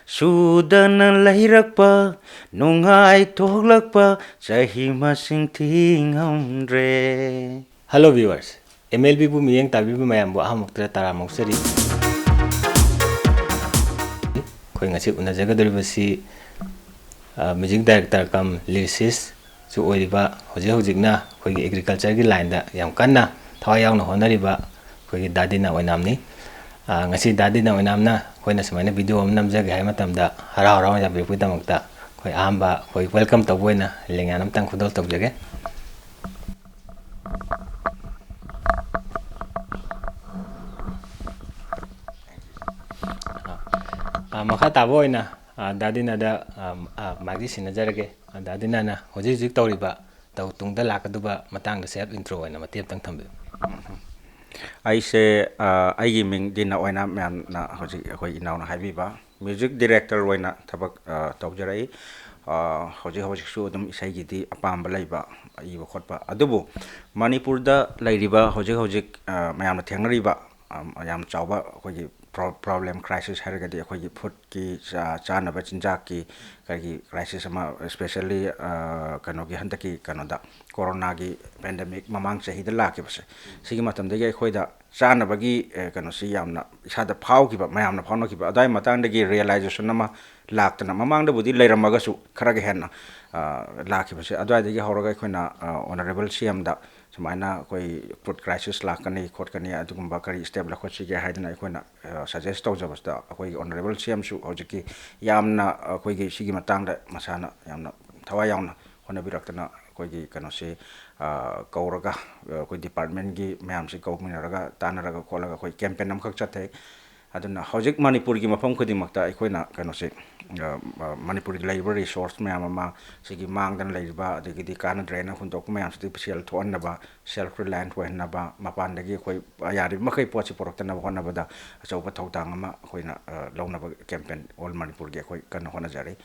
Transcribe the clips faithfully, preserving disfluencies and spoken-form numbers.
ꯁꯨꯗꯅ ꯂꯩꯔꯛꯄ, ꯅꯨꯡꯉꯥꯏꯊꯣꯛꯂꯛꯄ, ꯆꯍꯤ ꯃꯁꯤꯡ ꯊꯤꯉꯝꯗ꯭ꯔꯦ꯫ Hello viewers, M L Bꯕꯨ ꯃꯤꯠꯌꯦꯡ ꯇꯥꯕꯤꯕ ꯃꯌꯥꯝꯕꯨ ꯑꯍꯥꯟꯕꯃꯛꯇꯗ ꯇꯔꯥꯝꯅ ꯑꯣꯛꯆꯔꯤ꯫ ꯑꯩꯈꯣꯏ ꯉꯁꯤ ꯎꯅꯖꯒꯗꯧꯔꯤꯕꯁꯤ, ꯑ, music director cum lyricist ꯁꯨ ꯑꯣꯏꯔꯤꯕ, ꯍꯧꯖꯤꯛ ꯍꯧꯖꯤꯛꯅ ꯑꯩꯈꯣꯏꯒꯤ agricultureꯒꯤ lineꯗ ꯌꯥꯝ ꯀꯟꯅ ꯊꯋꯥꯏ ꯌꯥꯎꯅ ꯍꯣꯠꯅꯔꯤꯕ ꯑꯩꯈꯣꯏꯒꯤ ꯗꯥ ꯗꯤꯅ ꯑꯣꯏꯅꯥꯝꯅꯤ꯫ ꯑ, ꯉꯁꯤ ꯗꯥ ꯗꯤꯅ ꯑꯣꯏꯅꯥꯝꯅ ꯑꯩꯈꯣꯏꯅ ꯁꯨꯃꯥꯏꯅ video ꯑꯃ ꯅꯝꯖꯒꯦ ꯍꯥꯏꯕ ꯃꯇꯝꯗ ꯍꯔꯥꯎ ꯍꯔꯥꯎꯅ ꯌꯥꯕꯤꯔꯛꯄꯒꯤꯗꯃꯛꯇ ꯑꯩꯈꯣꯏ ꯑꯍꯥꯟꯕ ꯑꯩꯈꯣꯏ welcome ꯇꯧꯕ ꯑꯣꯏꯅ ꯂꯦꯡꯌꯥꯟ ꯑꯃꯇꯪ ꯈꯨꯗꯣꯜ ꯇꯧꯖꯒꯦ꯫ ꯑ, ꯃꯈꯥ ꯇꯥꯕ ꯑꯣꯏꯅ, ꯑ, ꯗꯥ ꯗꯤꯅꯗ, ꯑ, ꯑ, micꯁꯤ ꯁꯤꯟꯅꯖꯔꯒꯦ꯫ ꯑ, ꯗꯥ ꯗꯤꯅꯅ ꯍꯧꯖꯤꯛ ꯍꯧꯖꯤꯛ ꯇꯧꯔꯤꯕ, ꯇꯧ-, ꯇꯨꯡꯗ ꯂꯥꯛꯀꯗꯕ ꯃꯇꯥꯡꯗ self intro ꯑꯣꯏꯅ ꯃꯇꯦꯛ ꯑꯃꯇꯪ ꯊꯝꯕꯤꯌꯨ꯫ ꯑꯩꯁꯦ, ꯑ, ꯑꯩꯒꯤ ꯃꯤꯡ ꯗꯤꯅ ꯑꯣꯏꯅꯥꯝ, ꯃꯌꯥꯝꯅ ꯍꯧꯖꯤꯛ ꯑꯩꯈꯣꯏ ꯏꯅꯥꯎꯅ ꯍꯥꯏꯕꯤꯕ music director ꯑꯣꯏꯅ ꯊꯕꯛ, ꯑ, ꯇꯧꯖꯔꯛꯏ꯫ ꯑ, ꯍꯧꯖꯤꯛ ꯍꯧꯖꯤꯛꯁꯨ ꯑꯗꯨꯝ ꯏꯁꯩꯒꯤꯗꯤ ꯑꯄꯥꯝꯕ ꯂꯩꯕ, ꯏꯕ ꯈꯣꯠꯄ꯫ ꯑꯗꯨꯕꯨ ꯃꯅꯤꯄꯨꯔꯗ ꯂꯩꯔꯤꯕ ꯍꯧꯖꯤꯛ ꯍꯧꯖꯤꯛ, ꯑ, ꯃꯌꯥꯝꯅ ꯊꯦꯡꯅꯔꯤꯕ, ꯑ, ꯌꯥꯝ ꯆꯥꯎꯕ ꯑꯩꯈꯣꯏꯒꯤ pro-, problem, crisis ꯍꯥꯏꯔꯒꯗꯤ ꯑꯩꯈꯣꯏꯒꯤ foodꯀꯤ, ꯆꯥ-, ꯆꯥꯅꯕ ꯆꯤꯟꯖꯥꯛꯀꯤ ꯀꯔꯤꯒꯤ crisis ꯑꯃ, especially, ꯑ, ꯀꯩꯅꯣꯒꯤ ꯍꯟꯗꯛꯀꯤ ꯀꯩꯅꯣꯗ coronaꯒꯤ pandemic ꯃꯃꯥꯡ ꯆꯍꯤꯗ ꯂꯥꯛꯈꯤꯕꯁꯦ, ꯁꯤꯒꯤ ꯃꯇꯝꯗꯒꯤ ꯑꯩꯈꯣꯏꯗ ꯆꯥꯅꯕꯒꯤ, ꯑ, ꯀꯩꯅꯣꯁꯤ ꯌꯥꯝꯅ ꯏꯁꯥꯗ ꯐꯥꯎꯈꯤꯕ, ꯃꯌꯥꯝꯅ ꯐꯥꯎꯅꯈꯤꯕ, ꯑꯗꯨꯋꯥꯏ ꯃꯇꯥꯡꯗꯒꯤ realization ꯑꯃ ꯂꯥꯛꯇꯅ, ꯃꯃꯥꯡꯗꯕꯨꯗꯤ ꯂꯩꯔꯝꯃꯒꯁꯨ ꯈꯔꯒ ꯍꯦꯟꯅ, ꯑ, ꯂꯥꯛꯈꯤꯕꯁꯦ, ꯑꯗꯨꯋꯥꯏꯗꯒꯤ ꯍꯧꯔꯒ ꯑꯩꯈꯣꯏꯅ, ꯑ, honourable C Mꯗ ꯁꯨꯃꯥꯏꯅ ꯑꯩꯈꯣꯏ food crisis ꯂꯥꯛꯀꯅꯤ ꯈꯣꯠꯀꯅꯤ, ꯑꯗꯨꯒꯨꯝꯕ ꯀꯔꯤ step ꯂꯧꯈꯠꯁꯤꯒꯦ ꯍꯥꯏꯗꯅ ꯑꯩꯈꯣꯏꯅ, ꯑ, suggest ꯇꯧꯖꯕꯁꯤꯗ, ꯑꯩꯈꯣꯏꯒꯤ honourable C Mꯁꯨ ꯍꯧꯖꯤꯛꯀꯤ ꯌꯥꯝꯅ ꯑꯩꯈꯣꯏꯒꯤ ꯁꯤꯒꯤ ꯃꯇꯥꯡꯗ ꯃꯁꯥꯅ ꯌꯥꯝꯅ ꯊꯋꯥꯏ ꯌꯥꯎꯅ ꯍꯣꯠꯅꯕꯤꯔꯛꯇꯅ ꯑꯩꯈꯣꯏꯒꯤ ꯀꯩꯅꯣꯁꯤ, ꯑ, ꯀꯧꯔꯒ, ꯑ, ꯑꯩꯈꯣꯏ departmentꯀꯤ ꯃꯌꯥꯝꯁꯤ ꯀꯧꯃꯤꯟꯅꯔꯒ, ꯇꯥꯟꯅꯔꯒ ꯈꯣꯠꯂꯒ ꯑꯩꯈꯣꯏ campaign ꯑꯃꯈꯛ ꯆꯠꯊꯩ꯫ ꯑꯗꯨꯅ ꯍꯧꯖꯤꯛ ꯃꯅꯤꯄꯨꯔꯒꯤ ꯃꯐꯝ ꯈꯨꯗꯤꯡꯃꯛꯇ ꯑꯩꯈꯣꯏꯅ ꯀꯩꯅꯣꯁꯦ, ꯑ, ꯑ, ꯃꯅꯤꯄꯨꯔꯒꯤ ꯂꯩꯔꯤꯕ resource ꯃꯌꯥꯝ ꯑꯃ, ꯁꯤꯒꯤ ꯃꯥꯡꯗꯅ ꯂꯩꯔꯤꯕ, ꯑꯗꯒꯤꯗꯤ ꯀꯥꯟꯅꯗ꯭ꯔꯦꯅ ꯍꯨꯟꯗꯣꯛꯄ ꯃꯌꯥꯝꯁꯤꯗꯒꯤ ꯁꯦꯜ ꯊꯣꯛꯍꯟꯅꯕ, self reliant ꯑꯣꯏꯍꯟꯅꯕ, ꯃꯄꯥꯟꯗꯒꯤ ꯑꯩꯈꯣꯏ ꯌꯥꯔꯤꯕ ꯃꯈꯩ ꯄꯣꯠꯁꯤ ꯄꯨꯔꯛꯇꯅꯕ ꯍꯣꯠꯅꯕꯗ ꯑꯆꯧꯕ ꯊꯧꯗꯥꯡ ꯑꯃ ꯑꯩꯈꯣꯏꯅ, ꯑ, ꯂꯧꯅꯕ campaign all ꯃꯅꯤꯄꯨꯔꯒꯤ ꯑꯩꯈꯣꯏ ꯀꯟꯅ ꯍꯣꯠꯅꯖꯔꯤ꯫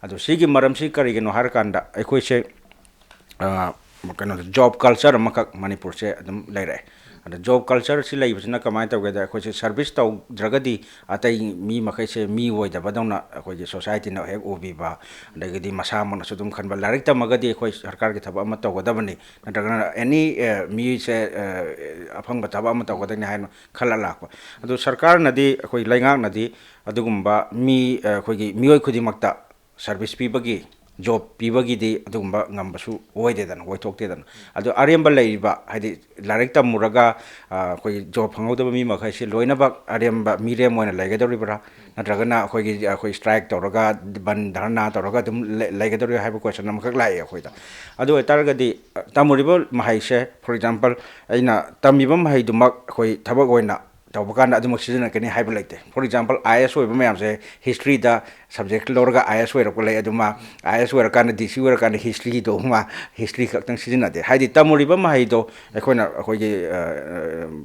ꯑꯗꯣ ꯁꯤꯒꯤ ꯃꯔꯝꯁꯤ ꯀꯔꯤꯒꯤꯅꯣ ꯍꯥꯏꯔꯀꯥꯟꯗ, ꯑꯩꯈꯣꯏꯁꯦ, ꯑ, ꯀꯩꯅꯣꯗ job culture ꯑꯃꯈꯛ ꯃꯅꯤꯄꯨꯔꯁꯦ ꯑꯗꯨꯝ ꯂꯩꯔꯛꯑꯦ꯫ ꯑꯗ ꯖꯣꯕ ꯀꯜꯆꯔꯁꯤ ꯂꯩꯕꯁꯤꯅ ꯀꯃꯥꯏꯅ ꯇꯧꯒꯦꯗ, ꯑꯩꯈꯣꯏꯁꯦ ꯁꯔꯚꯤꯁ ꯇꯧꯗ꯭ꯔꯒꯗꯤ ꯑꯇꯩ ꯃꯤ ꯃꯈꯩꯁꯦ ꯃꯤ ꯑꯣꯏꯗꯕꯗꯧꯅ ꯑꯩꯈꯣꯏꯒꯤ ꯁꯣꯁꯥꯏꯇꯤꯅ ꯍꯦꯛ ꯎꯕꯤꯕ, ꯑꯗꯒꯤꯗꯤ ꯃꯁꯥꯃꯛꯅꯁꯨ ꯑꯗꯨꯝ ꯈꯟꯕ, ꯂꯥꯏꯔꯤꯛ ꯇꯝꯃꯒꯗꯤ ꯑꯩꯈꯣꯏ ꯁꯔꯀꯥꯔꯒꯤ ꯊꯕꯛ ꯑꯃ ꯇꯧꯒꯗꯕꯅꯤ, ꯅꯠꯇ꯭ꯔꯒꯅ ꯑꯦꯅꯤ ꯃꯤꯁꯦ ꯑꯐꯪꯕ ꯊꯕꯛ ꯑꯃ ꯇꯧꯒꯗꯕꯅꯤ ꯍꯥꯏꯅ ꯈꯜꯂ ꯂꯥꯛꯄ꯫ ꯑꯗꯨ ꯁꯔꯀꯥꯔꯅꯗꯤ, ꯑꯩꯈꯣꯏ ꯂꯩꯉꯥꯛꯅꯗꯤ ꯑꯗꯨꯒꯨꯝꯕ ꯃꯤ, ꯑꯩꯈꯣꯏꯒꯤ ꯃꯤꯑꯣꯏ ꯈꯨꯗꯤꯡꯃꯛꯇ ꯁꯔꯚꯤꯁ ꯄꯤꯕꯒꯤ, ꯖꯣꯕ ꯄꯤꯕꯒꯤꯗꯤ ꯑꯗꯨꯒꯨꯝꯕ ꯉꯝꯕꯁꯨ ꯑꯣꯏꯗꯦꯗꯅ, ꯑꯣꯏꯊꯣꯛꯇꯦꯗꯅ꯫ ꯑꯗꯣ ꯑꯔꯦꯝꯕ ꯂꯩꯔꯤꯕ, ꯍꯥꯏꯗꯤ ꯂꯥꯏꯔꯤꯛ ꯇꯝꯃꯨꯔꯒ, ꯑ, ꯑꯩꯈꯣꯏꯒꯤ ꯖꯣꯕ ꯐꯪꯍꯧꯗꯕ ꯃꯤ ꯃꯈꯩꯁꯤ ꯂꯣꯏꯅꯃꯛ ꯑꯔꯦꯝꯕ ꯃꯤꯔꯦꯝ ꯑꯣꯏꯅ ꯂꯩꯒꯗꯧꯔꯤꯕ꯭ꯔꯥ? ꯅꯠꯇ꯭ꯔꯒꯅ ꯑꯩꯈꯣꯏꯒꯤ, ꯑꯩꯈꯣꯏ ꯁ꯭ꯇ꯭ꯔꯥꯏꯛ ꯇꯧꯔꯒ, ꯕꯟ ꯙꯔꯅꯥ ꯇꯧꯔꯒ ꯑꯗꯨꯝ ꯂꯩ-, ꯂꯩꯒꯗꯧꯔꯤꯕ꯭ꯔꯥ ꯍꯥꯏꯕ ꯀꯣꯏꯁꯟ ꯑꯃꯈꯛ ꯂꯥꯛꯑꯦ ꯑꯩꯈꯣꯏꯗ꯫ ꯑꯗꯨ ꯑꯣꯏꯇꯥꯔꯒꯗꯤ, ꯑ, ꯇꯝꯃꯨꯔꯤꯕ ꯃꯍꯩꯁꯦ, for example, ꯑꯩꯅ ꯇꯝꯃꯤꯕ ꯃꯍꯩꯗꯨꯃꯛ ꯑꯩꯈꯣꯏ ꯊꯕꯛ ꯑꯣꯏꯅ ꯇꯧꯕ ꯀꯥꯟꯗ ꯑꯗꯨꯃꯛ ꯁꯤꯖꯤꯟꯅꯒꯅꯤ ꯍꯥꯏꯕ ꯂꯩꯇꯦ꯫ For example, I A S ꯑꯣꯏꯕ ꯃꯌꯥꯝꯁꯦ ꯍꯤꯁꯇ꯭ꯔꯤꯗ ꯁꯕꯖꯦꯛ ꯂꯧꯔꯒ I A S ꯑꯣꯏꯔꯛꯄ ꯂꯩ, ꯑꯗꯨ ꯃꯥ I A S ꯑꯣꯏꯔꯀꯥꯟꯗ, D C ꯑꯣꯏꯔꯀꯥꯟꯗ ꯍꯤꯁꯇ꯭ꯔꯤꯗꯣ ꯃꯥ ꯍꯤꯁꯇ꯭ꯔꯤ ꯈꯛꯇꯪ ꯁꯤꯖꯤꯟꯅꯗꯦ꯫ ꯍꯥꯏꯗꯤ ꯇꯝꯃꯨꯔꯤꯕ ꯃꯍꯩꯗꯣ ꯑꯩꯈꯣꯏꯅ ꯑꯩꯈꯣꯏꯒꯤ, ꯑ,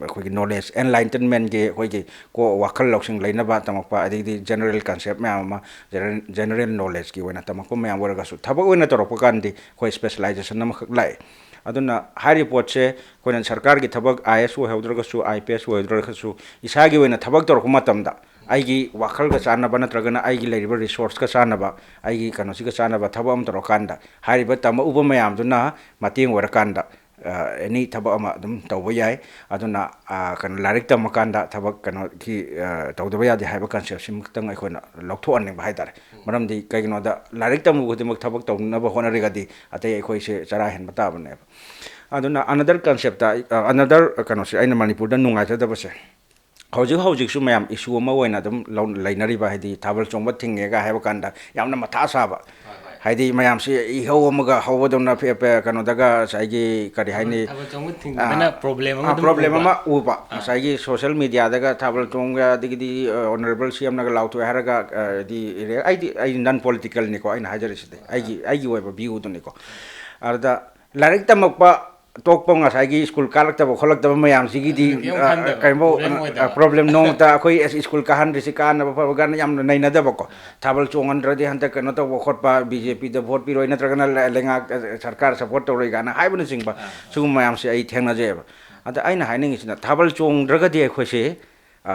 ꯑꯩꯈꯣꯏꯒꯤ ꯅꯣꯂꯦꯖ, ꯑꯦꯟꯂꯥꯏꯇꯟꯃꯦꯟꯒꯤ ꯑꯩꯈꯣꯏꯒꯤ ꯀꯣ-, ꯋꯥꯈꯜ ꯂꯧꯁꯤꯡ ꯂꯩꯅꯕ ꯇꯝꯃꯛꯄ, ꯑꯗꯒꯤꯗꯤ ꯖꯦꯅꯔꯦꯜ ꯀꯟꯁꯦꯞ ꯃꯌꯥꯝ ꯑꯃ, ꯖꯦꯅꯔꯦꯜ, ꯖꯦꯅꯔꯦꯜ ꯅꯣꯂꯦꯖꯀꯤ ꯑꯣꯏꯅ ꯇꯝꯃꯛꯄ ꯃꯌꯥꯝ ꯑꯣꯏꯔꯒꯁꯨ, ꯊꯕꯛ ꯑꯣꯏꯅ ꯇꯧꯔꯛꯄ ꯀꯥꯟꯗꯗꯤ ꯑꯩꯈꯣꯏ ꯁ꯭ꯄꯦꯁꯦꯂꯥꯏꯖꯦꯁꯟ ꯑꯃꯈꯛ ꯂꯥꯛꯑꯦ꯫ ꯑꯗꯨꯅ ꯍꯥꯏꯔꯤꯕ ꯄꯣꯠꯁꯦ ꯑꯩꯈꯣꯏꯅ ꯁꯔꯀꯥꯔꯒꯤ ꯊꯕꯛ I A S ꯑꯣꯏꯍꯧꯗ꯭ꯔꯒꯁꯨ, I P S ꯑꯣꯏꯍꯧꯗ꯭ꯔꯒꯁꯨ, ꯏꯁꯥꯒꯤ ꯑꯣꯏꯅ ꯊꯕꯛ ꯇꯧꯔꯛꯄ ꯃꯇꯝꯗ ꯑꯩꯒꯤ ꯋꯥꯈꯜꯒ ꯆꯥꯟꯅꯕ ꯅꯠꯇ꯭ꯔꯒꯅ ꯑꯩꯒꯤ ꯂꯩꯔꯤꯕ ꯔꯤꯁꯣꯔꯁꯀ ꯆꯥꯟꯅꯕ, ꯑꯩꯒꯤ ꯀꯩꯅꯣꯁꯤꯒ ꯆꯥꯟꯅꯕ ꯊꯕꯛ ꯑꯃ ꯇꯧꯔꯀꯥꯟꯗ, ꯍꯥꯏꯔꯤꯕ ꯇꯝꯃꯛꯎꯕ ꯃꯌꯥꯝꯗꯨꯅ ꯃꯇꯦꯡ ꯑꯣꯏꯔꯀꯥꯟꯗ, ꯑ, ꯑꯦꯅꯤ ꯊꯕꯛ ꯑꯃ ꯑꯗꯨꯝ ꯇꯧꯕ ꯌꯥꯏ꯫ ꯑꯗꯨꯅ, ꯑ, ꯀꯩꯅꯣ, ꯂꯥꯏꯔꯤꯛ ꯇꯝꯃꯀꯥꯟꯗ ꯊꯕꯛ ꯀꯩꯅꯣꯒꯤ, ꯑ, ꯇꯧꯗꯕ ꯌꯥꯗꯦ ꯍꯥꯏꯕ ꯀꯟꯁꯦꯞꯁꯤꯃꯛꯇꯪ ꯑꯩꯈꯣꯏꯅ ꯂꯧꯊꯣꯛꯍꯟꯅꯤꯡꯕ ꯍꯥꯏ ꯇꯥꯔꯦ꯫ ꯃꯔꯝꯗꯤ ꯀꯩꯒꯤꯅꯣꯗ, ꯂꯥꯏꯔꯤꯛ ꯇꯝꯕ ꯈꯨꯗꯤꯡꯃꯛ ꯊꯕꯛ ꯇꯧꯅꯕ ꯍꯣꯠꯅꯔꯒꯗꯤ ꯑꯇꯩ ꯑꯩꯈꯣꯏꯁꯦ ꯆꯔꯥ ꯍꯦꯟꯕ ꯇꯥꯕꯅꯦꯕ꯫ ꯑꯗꯨꯅ another concept, ꯑ, another ꯀꯩꯅꯣꯁꯦ, ꯑꯩꯅ ꯃꯅꯤꯄꯨꯔꯗ ꯅꯨꯡꯉꯥꯏꯖꯗꯕꯁꯦ, ꯍꯧꯖꯤꯛ ꯍꯧꯖꯤꯛꯁꯨ ꯃꯌꯥꯝ issue ꯑꯃ ꯑꯣꯏꯅ ꯑꯗꯨꯝ ꯂꯧ-, ꯂꯩꯅꯔꯤꯕ, ꯍꯥꯏꯗꯤ ꯊꯥꯕꯜ ꯆꯣꯡꯕ ꯊꯤꯡꯉꯦꯒ ꯍꯥꯏꯕ ꯀꯥꯟꯗ ꯌꯥꯝꯅ ꯃꯊꯥ ꯁꯥꯕ, ꯍꯣꯏ, ꯍꯣꯏ꯫ ꯍꯥꯏꯗꯤ ꯃꯌꯥꯝꯁꯤ ꯏꯍꯧ ꯑꯃꯒ ꯍꯧꯕꯗꯧꯅ ꯐꯦ-, ꯐꯦ-, ꯀꯩꯅꯣꯗꯒ ꯉꯁꯥꯏꯒꯤ ꯀꯔꯤ ꯍꯥꯏꯅꯤ? ꯊꯥꯕꯜ ꯆꯣꯡꯕ ꯊꯤꯡꯕꯗꯅ ꯑꯥ, problem ꯑꯃ ꯑꯥ, ꯑꯗꯨꯝ problem ꯎꯕ꯫ ꯑꯃ ꯎꯕ꯫ ꯑꯥ꯫ ꯉꯁꯥꯏꯒꯤ social mediaꯗꯒ ꯊꯥꯕꯜ ꯆꯣꯡꯕ, ꯑꯗꯒꯤꯗꯤ, ꯑ, Honourable C Mꯅꯒ ꯂꯥꯎꯊꯣꯛꯑꯦ ꯍꯥꯏꯔꯒ, ꯑ, ꯍꯥꯏꯗꯤ ꯏꯔꯦ-, ꯑꯩꯗꯤ, ꯑꯩ non politicalꯅꯤꯀꯣ ꯑꯩꯅ ꯍꯥꯏꯖꯔꯤꯁꯤꯗꯤ꯫ ꯑꯩꯒꯤ, ꯑꯥ꯫ ꯑꯩꯒꯤ ꯑꯣꯏꯕ viewꯗꯨꯅꯤꯀꯣ꯫ ꯑꯗꯨꯗ ꯂꯥꯏꯔꯤꯛ ꯇꯝꯃꯛꯄ ꯇꯣꯛꯄ, ꯉꯁꯥꯏꯒꯤ ꯁ꯭ꯀꯨꯜ ꯀꯥꯔꯛꯇꯕ ꯈꯣꯠꯂꯛꯇꯕ ꯃꯌꯥꯝꯁꯤꯒꯤꯗꯤ, ꯑꯗꯨꯒꯤ ꯑꯃꯨꯛ ꯑ, ꯈꯟꯗꯕ, ꯀꯩꯝꯐꯧ, problem ꯑ, ꯑꯣꯏꯗꯕ꯫ Problem ꯅꯣꯡꯃꯇ ꯑꯩꯈꯣꯏ ꯑꯁ ꯁ꯭ꯀꯨꯜ ꯀꯥꯍꯟꯗ꯭ꯔꯤꯁꯤ ꯀꯥꯟꯅꯕ ꯐꯕ ꯀꯥꯟꯗ ꯌꯥꯝꯅ ꯅꯩꯅꯗꯕꯀꯣ꯫ ꯊꯥꯕꯜ ꯆꯣꯡꯍꯟꯗ꯭ꯔꯗꯤ ꯍꯟꯗꯛ ꯀꯩꯅꯣ ꯇꯧꯕ ꯈꯣꯠꯄ, BJPꯗ vote ꯄꯤꯔꯣꯏ, ꯅꯠꯇ꯭ꯔꯒꯅ ꯂꯩ-, ꯂꯩꯉꯥꯛ, ꯑ, ꯁꯔꯀꯥꯔ support ꯇꯧꯔꯣꯏ ꯀꯥꯏꯅ ꯍꯥꯏꯕꯅꯆꯤꯡꯕ, ꯑꯥ꯫ ꯁꯤꯒꯨꯝꯕ ꯃꯌꯥꯝꯁꯦ ꯑꯩ ꯊꯦꯡꯅꯖꯩꯑꯕ꯫ ꯑꯗ ꯑꯩꯅ ꯍꯥꯏꯅꯤꯡꯉꯤꯁꯤꯅ, ꯊꯥꯕꯜ ꯆꯣꯡꯗ꯭ꯔꯒꯗꯤ ꯑꯩꯈꯣꯏꯁꯦ, ꯑ,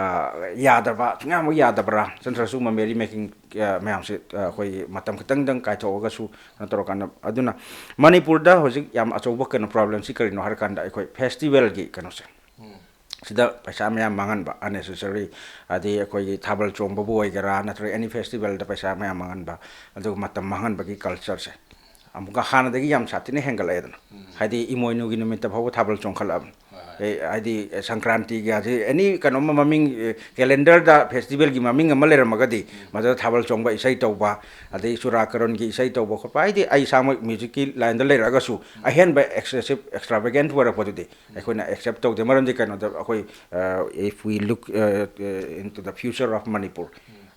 ꯌꯥꯗꯕ, ꯁꯨꯡꯌꯥꯃꯛ ꯌꯥꯗꯕ꯭ꯔꯥ? ꯅꯠꯇ꯭ꯔꯒ ꯁꯤꯒꯨꯝꯕ ꯃꯦꯔꯤ ꯃꯦꯀꯤꯡ, ꯑ, ꯃꯌꯥꯝꯁꯦ, ꯑ, ꯑꯩꯈꯣꯏꯒꯤ ꯃꯇꯝ ꯈꯤꯇꯪꯗꯪ ꯀꯥꯏꯊꯣꯛꯑꯒꯁꯨ ꯀꯩꯅꯣ ꯇꯧꯔꯀꯥꯟꯗ, ꯑꯗꯨꯅ ꯃꯅꯤꯄꯨꯔꯗ ꯍꯧꯖꯤꯛ ꯌꯥꯝ ꯑꯆꯧꯕ ꯀꯩꯅꯣ ꯄ꯭ꯔꯣꯕ꯭ꯂꯦꯝꯁꯤ ꯀꯔꯤꯅꯣ ꯍꯥꯏꯔꯀꯥꯟꯗ, ꯑꯩꯈꯣꯏ ꯐꯦꯁꯇꯤꯚꯦꯜꯒꯤ ꯀꯩꯅꯣꯁꯦ, ꯁꯤꯗ ꯄꯩꯁꯥ ꯃꯌꯥꯝ ꯃꯥꯡꯍꯟꯕ, unnecessary, ꯍꯥꯏꯗꯤ ꯑꯩꯈꯣꯏꯒꯤ ꯊꯥꯕꯜ ꯆꯣꯡꯕꯕꯨ ꯑꯣꯏꯒꯦꯔꯥ, ꯅꯠꯇ꯭ꯔꯒ ꯑꯦꯅꯤ ꯐꯦꯁꯇꯤꯚꯦꯜꯗ ꯄꯩꯁꯥ ꯃꯌꯥꯝ ꯃꯥꯡꯍꯟꯕ, ꯑꯗꯨꯒ ꯃꯇꯝ ꯃꯥꯡꯍꯟꯕꯒꯤ ꯀꯜꯆꯔꯁꯦ ꯑꯃꯨꯛꯀ ꯍꯥꯟꯅꯗꯒꯤ ꯌꯥꯝ ꯁꯥꯊꯤꯅ ꯍꯦꯟꯒꯠꯂꯛꯑꯦꯗꯅ꯫ ꯍꯥꯏꯗꯤ ꯏꯃꯣꯏꯅꯨꯒꯤ ꯅꯨꯃꯤꯠꯇ ꯐꯥꯎꯕ ꯊꯥꯕꯜ ꯆꯣꯡꯈꯠꯂꯛꯑꯕꯅꯤ꯫ ꯑꯦ, ꯍꯥꯏꯗꯤ ꯁꯪꯀ꯭ꯔꯥꯟꯇꯤꯒꯤ, ꯍꯧꯖꯤꯛ ꯑꯦꯅꯤ ꯀꯩꯅꯣꯝꯃ ꯃꯃꯤꯡ, ꯑꯦ, ꯀꯦꯂꯦꯟꯗꯔꯗ ꯐꯦꯁꯇꯤꯚꯦꯜꯒꯤ ꯃꯃꯤꯡ ꯑꯃ ꯂꯩꯔꯝꯃꯒꯗꯤ, ꯃꯗꯨꯗ ꯊꯥꯕꯜ ꯆꯣꯡꯕ ꯏꯁꯩ ꯇꯧꯕ, ꯑꯗꯩ ꯆꯨꯔꯥꯀꯔꯟꯒꯤ ꯏꯁꯩ ꯇꯧꯕ ꯈꯣꯠꯄ, ꯍꯥꯏꯗꯤ ꯑꯩ ꯏꯁꯥꯃꯛ ꯃ꯭ꯌꯨꯖꯤꯛꯀꯤ ꯂꯥꯏꯟꯗ ꯂꯩꯔꯛꯑꯒꯁꯨ ꯑꯍꯦꯟꯕ excessive, extravagant ꯑꯣꯏꯔꯛꯄꯗꯨꯗꯤ ꯑꯩꯈꯣꯏꯅ ꯑꯦꯛꯁꯦꯞ ꯇꯧꯗꯦ꯫ ꯃꯔꯝꯗꯤ ꯀꯩꯅꯣꯗ ꯑꯩꯈꯣꯏ, ꯑ, if we look, ꯑ, ꯑ, into the future of Manipur,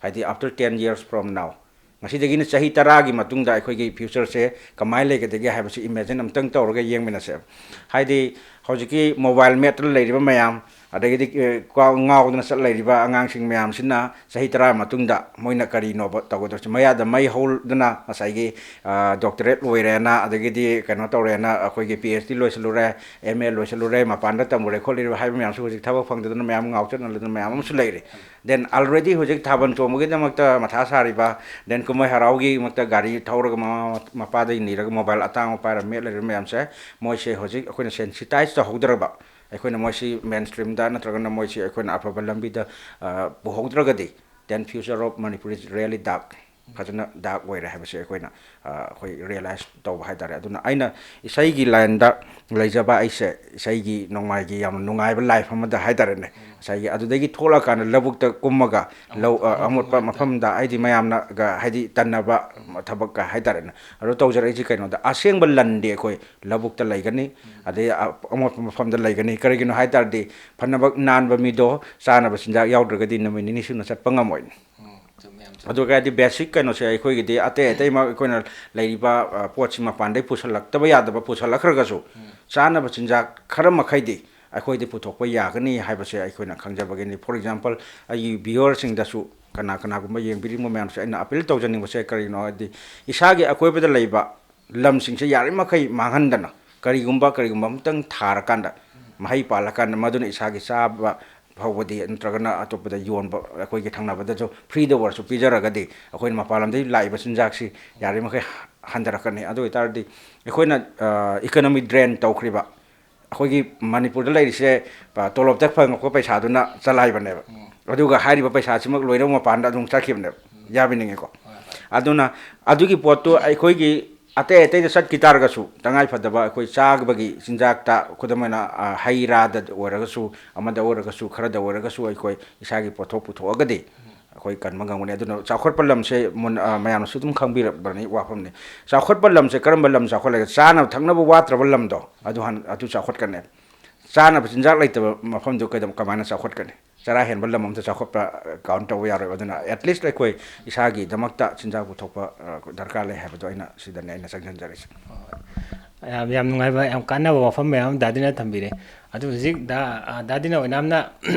ꯍꯥꯏꯗꯤ after ten years from now, ꯉꯁꯤꯗꯒꯤꯅ ꯆꯍꯤ ꯇꯔꯥꯒꯤ ꯃꯇꯨꯡꯗ ꯑꯩꯈꯣꯏꯒꯤ ꯐ꯭ꯌꯨꯆꯔꯁꯦ ꯀꯃꯥꯏꯅ ꯂꯩꯒꯗꯒꯦ ꯍꯥꯏꯕꯁꯤ ꯏꯃꯦꯖꯤꯟ ꯑꯝꯇꯪ ꯇꯧꯔꯒ ꯌꯦꯡꯃꯤꯟꯅꯁꯦ꯫ ꯍꯥꯏꯗꯤ ꯍꯧꯖꯤꯛꯀꯤ ꯃꯣꯕꯥꯏꯜ ꯃꯦꯠꯇꯅ ꯂꯩꯔꯤꯕ ꯃꯌꯥꯝ, ꯑꯗꯒꯤꯗꯤ, ꯑ, ꯀꯥꯎ-, ꯉꯥꯎꯗꯅ ꯆꯠ ꯂꯩꯔꯤꯕ ꯑꯉꯥꯡꯁꯤꯡ ꯃꯌꯥꯝꯁꯤꯅ ꯆꯍꯤ ꯇꯔꯥ ꯃꯇꯨꯡꯗ ꯃꯣꯏꯅ ꯀꯔꯤꯅꯣꯕ ꯇꯧꯒꯗꯧꯔꯤꯁꯦ? ꯃꯌꯥꯗ ꯃꯩ ꯍꯧꯗꯅ ꯉꯁꯥꯏꯒꯤ, ꯑ, ꯗꯣꯛꯇꯔꯦꯠ ꯂꯣꯏꯔꯦꯅ, ꯑꯗꯒꯤꯗꯤ ꯀꯩꯅꯣ ꯇꯧꯔꯦꯅ, ꯑꯩꯈꯣꯏꯒꯤ P H D ꯂꯣꯏꯁꯤꯜꯂꯨꯔꯦ, M A ꯂꯣꯏꯁꯤꯜꯂꯨꯔꯦ, ꯃꯄꯥꯟꯗ ꯇꯝꯃꯨꯔꯦ ꯈꯣꯠꯂꯨꯔꯦ ꯍꯥꯏꯕ ꯃꯌꯥꯝꯁꯨ ꯍꯧꯖꯤꯛ ꯊꯕꯛ ꯐꯪꯗꯗꯅ ꯃꯌꯥꯝ ꯉꯥꯎꯆꯠꯅꯗꯅ ꯃꯌꯥꯝ ꯑꯃꯁꯨ ꯂꯩꯔꯦ꯫ Then already ꯍꯧꯖꯤꯛ ꯊꯥꯕꯜ ꯆꯣꯡꯕꯒꯤꯗꯃꯛꯇ ꯃꯊꯥ ꯁꯥꯔꯤꯕ, then ꯀꯨꯝꯍꯩ ꯍꯔꯥꯎꯒꯤꯗꯃꯛꯇ ꯒꯥꯔꯤ ꯊꯧꯔꯒ ꯃꯃꯥ ꯃꯄꯥꯗꯒꯤ ꯅꯤꯔꯒ ꯃꯣꯕꯥꯏꯜ ꯑꯇꯥꯡꯕ ꯄꯥꯏꯔꯒ ꯃꯦꯠ ꯂꯩꯔꯤꯕ ꯃꯌꯥꯝꯁꯦ, ꯃꯣꯏꯁꯦ ꯍꯧꯖꯤꯛ ꯑꯩꯈꯣꯏꯅ ꯁꯦꯟꯁꯤꯇꯥꯏꯖ ꯇꯧꯍꯧꯗ꯭ꯔꯕ, ꯑꯩꯈꯣꯏꯅ ꯃꯣꯏꯁꯤ ꯃꯦꯟ ꯁ꯭ꯇ꯭ꯔꯤꯝꯗ ꯅꯠꯇ꯭ꯔꯒꯅ ꯃꯣꯏꯁꯤ ꯑꯩꯈꯣꯏꯅ ꯑꯐꯕ ꯂꯝꯕꯤꯗ, ꯑ, ꯄꯨꯍꯧꯗ꯭ꯔꯒꯗꯤ, then future of Manipur is really dark, ꯐꯖꯅ ꯗꯥꯔꯛ ꯑꯣꯏꯔꯦ ꯍꯥꯏꯕꯁꯦ ꯑꯩꯈꯣꯏꯅ, ꯑ, ꯑꯩꯈꯣꯏ ꯔꯤꯌꯦꯂꯥꯏꯁ ꯇꯧꯕ ꯍꯥꯏ ꯇꯥꯔꯦ꯫ ꯑꯗꯨꯅ ꯑꯩꯅ ꯏꯁꯩꯒꯤ ꯂꯥꯏꯟꯗ ꯂꯩꯖꯕ ꯑꯩꯁꯦ ꯏꯁꯩꯒꯤ ꯅꯣꯡꯃꯥꯏꯒꯤ ꯌꯥꯝꯅ ꯅꯨꯡꯉꯥꯏꯕ ꯂꯥꯏꯐ ꯑꯃꯗ ꯍꯥꯏ ꯇꯥꯔꯦꯅꯦ, ꯉꯁꯥꯏꯒꯤ ꯑꯗꯨꯗꯒꯤ ꯊꯣꯛꯂꯛꯑꯀꯥꯟꯗ ꯂꯧꯕꯨꯛꯇ ꯀꯨꯝꯃꯒ ꯂꯧ, ꯑ, ꯑꯃꯣꯠꯄ ꯃꯐꯝꯗ, ꯍꯥꯏꯗꯤ ꯃꯌꯥꯝꯅꯒ, ꯍꯥꯏꯗꯤ ꯇꯟꯅꯕ ꯊꯕꯛꯀ ꯍꯥꯏ ꯇꯥꯔꯦꯅꯦ, ꯑꯗꯨ ꯇꯧꯖꯔꯛꯏꯁꯦ ꯀꯩꯅꯣꯗ, ꯑꯁꯦꯡꯕ ꯂꯟꯗꯤ ꯑꯩꯈꯣꯏ ꯂꯧꯕꯨꯛꯇ ꯂꯩꯒꯅꯤ, ꯑꯗꯩ ꯑ-, ꯑꯃꯣꯠꯄ ꯃꯐꯝꯗ ꯂꯩꯒꯅꯤ꯫ ꯀꯔꯤꯒꯤꯅꯣ ꯍꯥꯏ ꯇꯥꯔꯗꯤ, ꯐꯅꯃꯛ ꯅꯥꯟꯕ ꯃꯤꯗꯣ ꯆꯥꯅꯕ ꯆꯤꯟꯖꯥꯛ ꯌꯥꯎꯗ꯭ꯔꯒꯗꯤ ꯅꯨꯃꯤꯠ ꯅꯤꯅꯤ ꯁꯨꯅ ꯆꯠꯄ ꯉꯝꯃꯣꯏ꯫ ꯑꯗꯨꯒ ꯍꯥꯏꯗꯤ ꯕꯦꯁꯤꯛ ꯀꯩꯅꯣꯁꯦ ꯑꯩꯈꯣꯏꯒꯤꯗꯤ ꯑꯇꯩ ꯑꯇꯩꯃꯛ ꯑꯩꯈꯣꯏꯅ ꯂꯩꯔꯤꯕ, ꯑ, ꯄꯣꯠꯁꯤ ꯃꯄꯥꯟꯗꯩ ꯄꯨꯁꯜꯂꯛꯇꯕ ꯌꯥꯗꯕ ꯄꯨꯁꯜꯂꯛꯈ꯭ꯔꯒꯁꯨ, ꯆꯥꯅꯕ ꯆꯤꯟꯖꯥꯛ ꯈꯔ ꯃꯈꯩꯗꯤ ꯑꯩꯈꯣꯏꯗꯤ ꯄꯨꯊꯣꯛꯄ ꯌꯥꯒꯅꯤ ꯍꯥꯏꯕꯁꯦ ꯑꯩꯈꯣꯏꯅ ꯈꯪꯖꯕꯒꯤꯅꯤ꯫ For example, ꯑꯩꯒꯤ ꯚ꯭ꯌꯨꯋꯔꯁꯤꯡꯗꯁꯨ, ꯀꯅꯥ ꯀꯅꯥꯒꯨꯝꯕ ꯌꯦꯡꯕꯤꯔꯤꯕ ꯃꯌꯥꯝꯁꯦ ꯑꯩꯅ ꯑꯄꯤꯜ ꯇꯧꯖꯅꯤꯡꯕꯁꯦ ꯀꯔꯤꯅꯣ ꯍꯥꯏꯗꯤ, ꯏꯁꯥꯒꯤ ꯑꯀꯣꯏꯕꯗ ꯂꯩꯕ ꯂꯝꯁꯤꯡꯁꯦ ꯌꯥꯔꯤꯃꯈꯩ ꯃꯥꯡꯍꯟꯗꯅ, ꯀꯔꯤꯒꯨꯝꯕ, ꯀꯔꯤꯒꯨꯝꯕ ꯑꯃꯇꯪ ꯊꯥꯔꯀꯥꯟꯗ, ꯃꯍꯩ ꯄꯥꯜꯂꯀꯥꯟꯗ ꯃꯗꯨꯅ ꯏꯁꯥꯒꯤ ꯆꯥꯕ ꯐꯥꯎꯕꯗꯤ ꯅꯠꯇ꯭ꯔꯒꯅ ꯑꯇꯣꯞꯄꯗ ꯌꯣꯟꯕ, ꯑꯩꯈꯣꯏꯒꯤ ꯊꯪꯅꯕꯗꯁꯨ ꯐ꯭ꯔꯤꯗ ꯑꯣꯏꯔꯁꯨ ꯄꯤꯖꯔꯒꯗꯤ ꯑꯩꯈꯣꯏꯅ ꯃꯄꯥꯟ ꯂꯝꯗꯒꯤ ꯂꯥꯛꯏꯕ ꯆꯤꯟꯖꯥꯛꯁꯤ ꯌꯥꯔꯤꯃꯈꯩ ꯍꯟꯊꯔꯛꯀꯅꯤ꯫ ꯑꯗꯨ ꯑꯣꯏꯇꯥꯔꯗꯤ ꯑꯩꯈꯣꯏꯅ ꯏꯀꯣꯅꯣꯃꯤ ꯗ꯭ꯔꯦꯟ ꯇꯧꯈ꯭ꯔꯤꯕ ꯑꯩꯈꯣꯏꯒꯤ ꯃꯅꯤꯄꯨꯔꯗ ꯂꯩꯔꯤꯁꯦ, ꯇꯣꯂꯣꯞꯇ ꯐꯪꯉꯛꯄ ꯄꯩꯁꯥꯗꯨꯅ ꯆꯂꯥꯏꯕꯅꯦꯕ꯫ ꯑꯗꯨꯒ ꯍꯥꯏꯔꯤꯕ ꯄꯩꯁꯥꯁꯤꯃꯛ ꯂꯣꯏꯅꯃꯛ ꯃꯄꯥꯟꯗ ꯑꯗꯨꯝ ꯆꯠꯈꯤꯕꯅꯦꯕ, ꯌꯥꯕꯤꯅꯤꯡꯉꯤꯀꯣ꯫ ꯑꯗꯨꯅ ꯑꯗꯨꯒꯤ ꯄꯣꯠꯇꯨ ꯑꯩꯈꯣꯏꯒꯤ ꯑꯇꯩ ꯑꯇꯩꯗ ꯆꯠꯈꯤ ꯇꯥꯔꯒꯁꯨ, ꯇꯉꯥꯏ ꯐꯗꯕ ꯑꯩꯈꯣꯏ ꯆꯥꯕꯒꯤ ꯆꯤꯟꯖꯥꯛꯇ, ꯈꯨꯗꯝ ꯑꯣꯏꯅ, ꯑ, ꯍꯩ ꯔꯥꯗ ꯑꯣꯏꯔꯒꯁꯨ, ꯑꯃꯗ ꯑꯣꯏꯔꯒꯁꯨ, ꯈꯔꯗ ꯑꯣꯏꯔꯒꯁꯨ ꯑꯩꯈꯣꯏ ꯏꯁꯥꯒꯤ ꯄꯣꯠꯊꯣꯛ ꯄꯨꯊꯣꯛꯑꯒꯗꯤ ꯑꯩꯈꯣꯏ ꯀꯟꯕ ꯉꯝꯒꯅꯤ꯫ ꯑꯗꯨꯅ ꯆꯥꯎꯈꯠꯄ ꯂꯝꯁꯦ ꯃꯨꯟ-, ꯑ, ꯃꯌꯥꯝꯅꯁꯨ ꯑꯗꯨꯝ ꯈꯪꯕꯤꯔꯕꯅꯤ ꯋꯥꯐꯝꯅꯤ꯫ ꯆꯥꯎꯈꯠꯄ ꯂꯝꯁꯦ ꯀꯔꯝꯕ ꯂꯝ ꯆꯥꯎꯈꯠꯂꯒꯦ? ꯆꯥꯅꯕ ꯊꯛꯅꯕ ꯋꯥꯠꯇ꯭ꯔꯕ ꯂꯝꯗꯣ, ꯑꯗꯨ ꯍꯥꯟ-, ꯑꯗꯨ ꯆꯥꯎꯈꯠꯀꯅꯤ꯫ ꯆꯥꯅꯕ ꯆꯤꯟꯖꯥꯛ ꯂꯩꯇꯕ ꯃꯐꯝꯗꯨ ꯀꯩꯗꯧ-, ꯀꯃꯥꯏꯅ ꯆꯥꯎꯈꯠꯀꯅꯤ? ꯆꯔꯥ ꯍꯦꯟꯕ ꯂꯝ ꯑꯝꯇ ꯆꯥꯎꯈꯠꯄ ꯀꯥꯎꯟ ꯇꯧꯕ ꯌꯥꯔꯣꯏ꯫ ꯑꯗꯨꯅ at least ꯑꯩꯈꯣꯏ ꯏꯁꯥꯒꯤꯗꯃꯛꯇ ꯆꯤꯟꯖꯥꯛ ꯄꯨꯊꯣꯛꯄ, ꯑ, ꯗꯔꯀꯥꯔ ꯂꯩ ꯍꯥꯏꯕꯗꯣ ꯑꯩꯅ ꯁꯤꯗꯅꯦ ꯑꯩꯅ ꯆꯪꯁꯤꯟꯖꯔꯤꯁꯦ꯫ ꯌꯥꯝ, ꯌꯥꯝ ꯅꯨꯡꯉꯥꯏꯕ, ꯌꯥꯝ ꯀꯥꯟꯅꯕ ꯋꯥꯐꯝ ꯃꯌꯥꯝ ꯑꯃ ꯗꯥꯗꯤꯅ ꯊꯝꯕꯤꯔꯦ꯫ ꯑꯗꯨ ꯍꯧꯖꯤꯛ ꯗꯥ-, ꯑ, ꯗꯥꯗꯤꯅ ꯑꯣꯏꯅꯥꯝꯅ,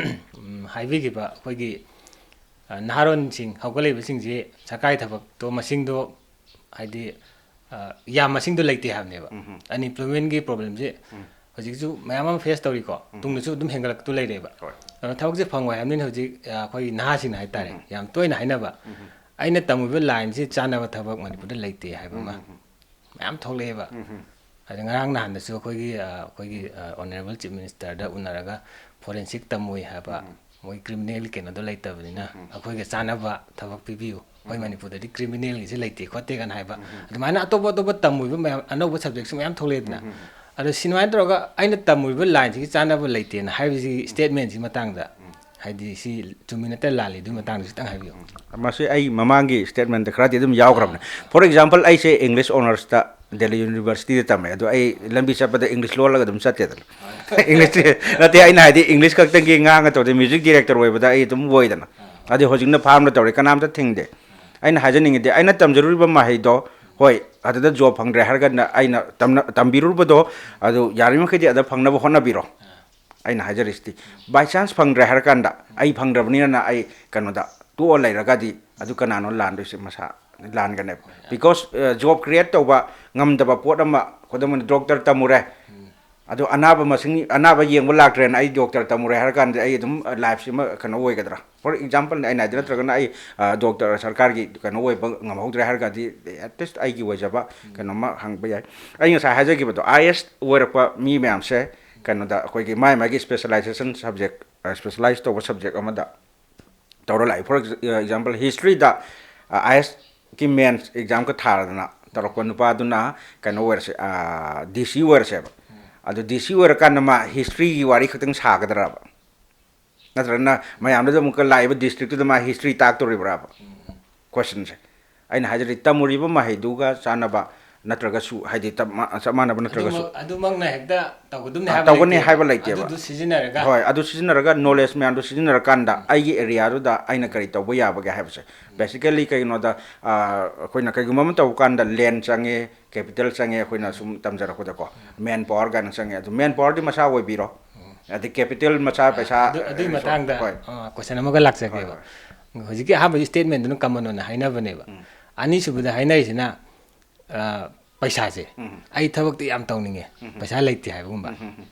ꯎꯝ, ꯍꯥꯏꯕꯤꯈꯤꯕ ꯑꯩꯈꯣꯏꯒꯤ, ꯑ, ꯅꯍꯥꯔꯣꯟꯁꯤꯡ, ꯍꯧꯒꯠꯂꯛꯏꯕꯁꯤꯡꯁꯤ ꯁꯔꯀꯥꯔꯒꯤ ꯊꯕꯛꯇꯣ ꯃꯁꯤꯡꯗꯣ, ꯍꯥꯏꯗꯤ, ꯑ, ꯌꯥꯝ ꯃꯁꯤꯡꯗꯣ ꯂꯩꯇꯦ ꯍꯥꯏꯕꯅꯦꯕ꯫ ꯑꯟꯏꯝꯄ꯭ꯂꯣꯏꯃꯦꯟꯒꯤ ꯄ꯭ꯔꯣꯕ꯭ꯂꯦꯝꯁꯦ ꯍꯧꯖꯤꯛꯁꯨ ꯃꯌꯥꯝ ꯑꯃ ꯐꯦꯁ ꯇꯧꯔꯤꯀꯣ, ꯇꯨꯡꯗꯁꯨ ꯑꯗꯨꯝ ꯍꯦꯟꯒꯠꯂꯛꯇꯨ ꯂꯩꯔꯦꯕ꯫ ꯍꯣꯏ꯫ ꯑꯗꯣ ꯊꯕꯛꯁꯦ ꯐꯪꯉꯣꯏ ꯍꯥꯏꯕꯅꯤꯅ ꯍꯧꯖꯤꯛ, ꯑ, ꯑꯩꯈꯣꯏꯒꯤ ꯅꯍꯥꯁꯤꯡꯅ ꯍꯥꯏꯇꯥꯔꯦ, ꯌꯥꯝ ꯇꯣꯏꯅ ꯍꯥꯏꯅꯕ, ꯑꯩꯅ ꯇꯝꯃꯨꯕ ꯂꯥꯏꯟꯁꯤ ꯆꯥꯟꯅꯕ ꯊꯕꯛ ꯃꯅꯤꯄꯨꯔꯗ ꯂꯩꯇꯦ ꯍꯥꯏꯕ ꯑꯃ ꯃꯌꯥꯝ ꯊꯣꯛꯂꯛꯑꯦꯕ꯫ ꯑꯗ ꯉꯔꯥꯡ ꯅꯍꯥꯟꯗꯁꯨ ꯑꯩꯈꯣꯏꯒꯤ, ꯑ, ꯑꯩꯈꯣꯏꯒꯤ, ꯑ, ꯑꯣꯅꯔꯦꯕꯜ ꯆꯤꯐ ꯃꯤꯅꯤꯁꯇꯔꯗ ꯎꯅꯔꯒ ꯐꯣꯔꯦꯟꯁꯤꯛ ꯇꯝꯃꯨꯏ ꯍꯥꯏꯕ, ꯃꯣꯏ ꯀ꯭ꯔꯤꯃꯤꯅꯦꯜꯒꯤ ꯀꯩꯅꯣꯗꯣ ꯂꯩꯇꯕꯅꯤꯅ ꯑꯩꯈꯣꯏꯒ ꯆꯥꯟꯅꯕ ꯊꯕꯛ ꯄꯤꯕꯤꯌꯨ, ꯑꯩꯈꯣꯏ ꯃꯅꯤꯄꯨꯔꯗꯗꯤ ꯀ꯭ꯔꯤꯃꯤꯅꯦꯜꯒꯤꯁꯦ ꯂꯩꯇꯦ ꯈꯣꯠꯇꯦ ꯀꯥꯏꯅ ꯍꯥꯏꯕ꯫ ꯑꯗꯨꯃꯥꯏꯅ ꯑꯇꯣꯞ ꯑꯇꯣꯞꯄ ꯇꯝꯃꯨꯕ ꯃꯌꯥꯝ, ꯑꯅꯧꯕ ꯁꯕꯖꯦꯛꯁꯨ ꯃꯌꯥꯝ ꯊꯣꯛꯂꯛꯑꯦꯗꯅ꯫ ꯑꯗꯣ ꯁꯤ ꯑꯗꯨꯃꯥꯏꯅ ꯇꯧꯔꯒ ꯑꯩꯅ ꯇꯝꯃꯨꯔꯤꯕ ꯂꯥꯏꯟꯁꯤꯒꯤ ꯆꯥꯟꯅꯕ ꯂꯩꯇꯦꯅ ꯍꯥꯏꯕꯁꯤꯒꯤ ꯁ꯭ꯇꯦꯠꯃꯦꯟꯁꯤꯒꯤ ꯃꯇꯥꯡꯗ, ꯍꯥꯏꯗꯤ ꯁꯤ ꯆꯨꯝꯃꯤ ꯅꯠꯇ꯭ꯔ ꯂꯥꯜꯂꯤ, ꯑꯗꯨꯒꯤ ꯃꯇꯥꯡꯗꯁꯨ ꯈꯤꯇꯪ ꯍꯥꯏꯕꯤꯌꯨ꯫ ꯃꯁꯤ ꯑꯩ ꯃꯃꯥꯡꯒꯤ ꯁ꯭ꯇꯦꯠꯃꯦꯟꯗ ꯈꯔꯗꯤ ꯑꯗꯨꯝ ꯌꯥꯎꯈ꯭ꯔꯕꯅꯦ꯫ For example, ꯑꯩꯁꯦ ꯏꯪꯂꯤꯁ ꯑꯣꯅꯔꯁꯇ ꯗꯦꯜꯂꯤ ꯌꯨꯅꯤꯚꯔꯁꯤꯇꯤꯗ ꯇꯝꯃꯦ, ꯑꯗꯣ ꯑꯩ ꯂꯝꯕꯤ ꯆꯠꯄꯗ ꯏꯪꯂꯤꯁ ꯂꯣꯜꯂꯒ ꯑꯗꯨꯝ ꯆꯠꯇꯦꯗꯅ꯫ ꯏꯪꯂꯤꯁ ꯅꯠꯇꯦ, ꯑꯩꯅ ꯍꯥꯏꯗꯤ ꯏꯪꯂꯤꯁ ꯈꯛꯇꯪꯒꯤ ꯉꯥꯡꯉ ꯇꯧꯗꯦ, ꯃ꯭ꯌꯨꯖꯤꯛ ꯗꯤꯔꯦꯛꯇꯔ ꯑꯣꯏꯕꯗ ꯑꯩ ꯑꯗꯨꯝ ꯑꯣꯏꯗꯅ꯫ ꯑꯗꯨ ꯍꯧꯖꯤꯛꯅ ꯐꯥꯔꯝꯗ ꯇꯧꯔꯦ, ꯀꯅꯥꯝꯇ ꯊꯤꯡꯗꯦ꯫ ꯑꯩꯅ ꯍꯥꯏꯖꯅꯤꯡꯉꯤꯗꯤ ꯑꯩꯅ ꯇꯝꯖꯔꯨꯔꯤꯕ ꯃꯍꯩꯗꯣ, ꯍꯣꯏ, ꯑꯗꯨꯗ ꯖꯣꯕ ꯐꯪꯗ꯭ꯔꯦ ꯍꯥꯏꯔꯒꯅ ꯑꯩꯅ ꯇꯝꯅ-, ꯇꯝꯕꯤꯔꯨꯕꯗꯣ ꯑꯗꯨ ꯌꯥꯔꯤꯃꯈꯩꯗꯤ ꯑꯗ ꯐꯪꯅꯕ ꯍꯣꯠꯅꯕꯤꯔꯣ꯫ ꯑꯩꯅ ꯍꯥꯏꯖꯔꯤꯁꯤꯗꯤ, by chance ꯐꯪꯗ꯭ꯔꯦ ꯍꯥꯏꯔꯀꯥꯟꯗ, ꯑꯩ ꯐꯪꯗ꯭ꯔꯕꯅꯤꯅ ꯑꯩ ꯀꯩꯅꯣꯗ ꯇꯣꯛꯑ ꯂꯩꯔꯒꯗꯤ ꯑꯗꯨ ꯀꯅꯥꯅꯣ ꯂꯥꯟꯗꯣꯏꯁꯦ? ꯃꯁꯥ ꯂꯥꯟꯒꯅꯦꯕ꯫ Because, ꯑ, ꯖꯣꯕ ꯀ꯭ꯔꯤꯌꯦꯠ ꯇꯧꯕ ꯉꯝꯗꯕ ꯄꯣꯠ ꯑꯃ, ꯈꯨꯗꯝ ꯑꯣꯏꯅ ꯗꯣꯛꯇꯔ ꯇꯝꯃꯨꯔꯦ, ꯑꯗꯣ ꯑꯅꯥꯕ ꯃꯁꯤꯡ, ꯑꯅꯥꯕ ꯌꯦꯡꯕ ꯂꯥꯛꯇ꯭ꯔꯦꯅ ꯑꯩ ꯗꯣꯛꯇꯔ ꯇꯝꯃꯨꯔꯦ ꯍꯥꯏꯔ ꯀꯥꯟꯗ ꯑꯩ ꯑꯗꯨꯝ ꯂꯥꯏꯐꯁꯤꯃ ꯀꯩꯅꯣ ꯑꯣꯏꯒꯗ꯭ꯔꯥ? ꯐꯣꯔ ꯑꯦꯛꯖꯥꯝꯄꯜꯅꯦ ꯑꯩꯅ ꯍꯥꯏꯗꯤ, ꯅꯠꯇ꯭ꯔꯒꯅ ꯑꯩ ꯗꯣꯛꯇꯔ ꯁꯔꯀꯥꯔꯒꯤ ꯀꯩꯅꯣ ꯑꯣꯏꯕ ꯉꯝꯍꯧꯗ꯭ꯔꯦ ꯍꯥꯏꯔ ꯀꯥꯟꯗꯤ, ꯑꯦꯠꯂꯤꯁ ꯑꯩꯒꯤ ꯑꯣꯏꯖꯕ ꯀꯩꯅꯣꯝꯃ ꯍꯪꯕ ꯌꯥꯏ꯫ ꯑꯩ ꯉꯁꯥꯏ ꯍꯥꯏꯖꯈꯤꯕꯗꯣ, ꯑꯥꯏ ꯑꯦꯁ ꯑꯣꯏꯔꯛꯄ ꯃꯤ ꯃꯌꯥꯝꯁꯦ ꯀꯩꯅꯣꯗ ꯑꯩꯈꯣꯏꯒꯤ ꯃꯥꯏ ꯃꯥꯒꯤ ꯁ꯭ꯄꯦꯁꯦꯂꯥꯏꯖꯦꯁꯟ ꯁꯕꯖꯦꯛ, ꯁ꯭ꯄꯦꯁꯦꯂꯥꯏꯖ ꯇꯧꯕ ꯁꯕꯖꯦꯛ ꯑꯃꯗ ꯇꯧꯔ ꯂꯥꯛꯏ꯫ ꯐꯣꯔ ꯑꯦꯛꯖꯥꯝꯄꯜ, ꯍꯤꯁꯇ꯭ꯔꯤꯗ ꯑꯥꯏ ꯑꯦꯁꯀꯤ ꯃꯦꯟꯁ ꯑꯦꯛꯖꯥꯝꯒ ꯊꯥꯔꯗꯅ ꯇꯧꯔꯛꯄ ꯅꯨꯄꯥꯗꯨꯅ ꯀꯩꯅꯣ ꯑꯣꯏꯔꯁꯦ, ꯗꯤ ꯁꯤ ꯑꯣꯏꯔꯁꯦꯕ꯫ ꯑꯗꯨ ꯗꯤ ꯁꯤ ꯑꯣꯏꯔꯀꯥꯟꯗ ꯃꯥ ꯍꯤꯁꯇ꯭ꯔꯤꯒꯤ ꯋꯥꯔꯤ ꯈꯛꯇꯪ ꯁꯥꯒꯗ꯭ꯔꯕ? ꯅꯠꯇ꯭ꯔꯒꯅ ꯃꯌꯥꯝꯗꯨꯗ ꯑꯃꯨꯛꯀ ꯂꯥꯛꯏꯕ ꯗꯤꯁꯇ꯭ꯔꯤꯛꯇꯨꯗ ꯃꯥ ꯍꯤꯁꯇ꯭ꯔꯤ ꯇꯥꯛꯇꯣꯔꯤꯕ꯭ꯔꯥꯕ? ꯀꯣꯏꯁꯟꯁꯦ ꯑꯩꯅ ꯍꯥꯏꯖꯔꯤ, ꯇꯝꯃꯨꯔꯤꯕ ꯃꯍꯩꯗꯨꯒ ꯆꯥꯟꯅꯕ ꯅꯠꯇ꯭ꯔꯒꯁꯨ, ꯍꯥꯏꯗꯤ ꯇꯞ-, ꯃꯥ-, ꯆꯞ ꯃꯥꯟꯅꯕ ꯅꯠꯇ꯭ꯔꯒꯁꯨ ꯑꯗꯨꯃꯛ-, ꯑꯗꯨꯃꯛꯅ ꯍꯦꯛꯇ ꯇꯧꯒꯗꯕꯅꯤ ꯑꯥ, ꯍꯥꯏꯕ ꯇꯧꯒꯅꯤ ꯂꯩꯇꯦꯕ꯫ ꯍꯥꯏꯕ ꯂꯩꯇꯦꯕ꯫ ꯑꯗꯨꯗꯨ ꯁꯤꯖꯤꯟꯅꯔꯒ ꯍꯣꯏ, ꯑꯗꯨ ꯁꯤꯖꯤꯟꯅꯔꯒ, ꯅꯣꯂꯦꯖ ꯃꯌꯥꯝꯗꯣ ꯁꯤꯖꯤꯟꯅꯔꯀꯥꯟꯗ ꯑꯩꯒꯤ ꯑꯦꯔꯤꯌꯥꯗꯨꯗ ꯑꯩꯅ ꯀꯔꯤ ꯇꯧꯕ ꯌꯥꯕꯒꯦ ꯍꯥꯏꯕꯁꯦ꯫ ꯕꯦꯁꯤꯀꯦꯜꯂꯤ ꯀꯩꯒꯤꯅꯣꯗ, ꯑꯥ, ꯑꯩꯈꯣꯏꯅ ꯀꯩꯒꯨꯝꯕ ꯑꯃ ꯇꯧꯕ ꯀꯥꯟꯗ ꯂꯦꯟ ꯆꯪꯉꯦ, ꯀꯦꯄꯤꯇꯦꯜ ꯆꯪꯉꯦ, ꯑꯩꯈꯣꯏꯅ ꯁꯨꯝ ꯇꯝꯖꯔꯛꯄꯗꯀꯣ꯫ ꯃꯦꯟ ꯄꯥꯋꯔ ꯀꯥꯏꯅ ꯆꯪꯉꯦ꯫ ꯑꯗꯨ ꯃꯦꯟ ꯄꯥꯋꯔꯗꯤ ꯃꯆꯥ ꯑꯣꯏꯕꯤꯔꯣ꯫ ꯑꯗꯩ ꯀꯦꯄꯤꯇꯦꯜ ꯃꯆꯥ ꯄꯩꯁꯥ, ꯑꯗꯨ-, ꯑꯗꯨꯒꯤ ꯑ, ꯃꯇꯥꯡꯗ, ꯍꯣꯏ꯫ ꯑ, ꯀꯣꯏꯁꯟ ꯑꯃꯒ ꯂꯥꯛꯆꯒꯦꯕ꯫ ꯍꯣꯏ, ꯍꯣꯏ꯫ ꯍꯧꯖꯤꯛꯀꯤ ꯑꯍꯥꯟꯕꯒꯤ ꯁ꯭ꯇꯦꯠꯃꯦꯟꯗꯨꯅ ꯀꯃꯟ ꯑꯣꯏꯅ ꯍꯥꯏꯅꯕꯅꯦꯕ꯫ ꯎꯝ꯫ ꯑꯅꯤꯁꯨꯕꯗ ꯍꯥꯏꯅꯔꯤꯁꯤꯅ, ꯑ, ꯄꯩꯁꯥꯁꯦ꯫ ꯎꯝ꯫ "ꯑꯩ ꯊꯕꯛꯇꯤ ꯌꯥꯝ ꯇꯧꯅꯤꯡꯉꯦ, ꯎꯝ꯫ ꯄꯩꯁꯥ ꯂꯩꯇꯦ" ꯍꯥꯏꯕꯒꯨꯝꯕ꯫ ꯎꯝ, ꯎꯝ, ꯎꯝ꯫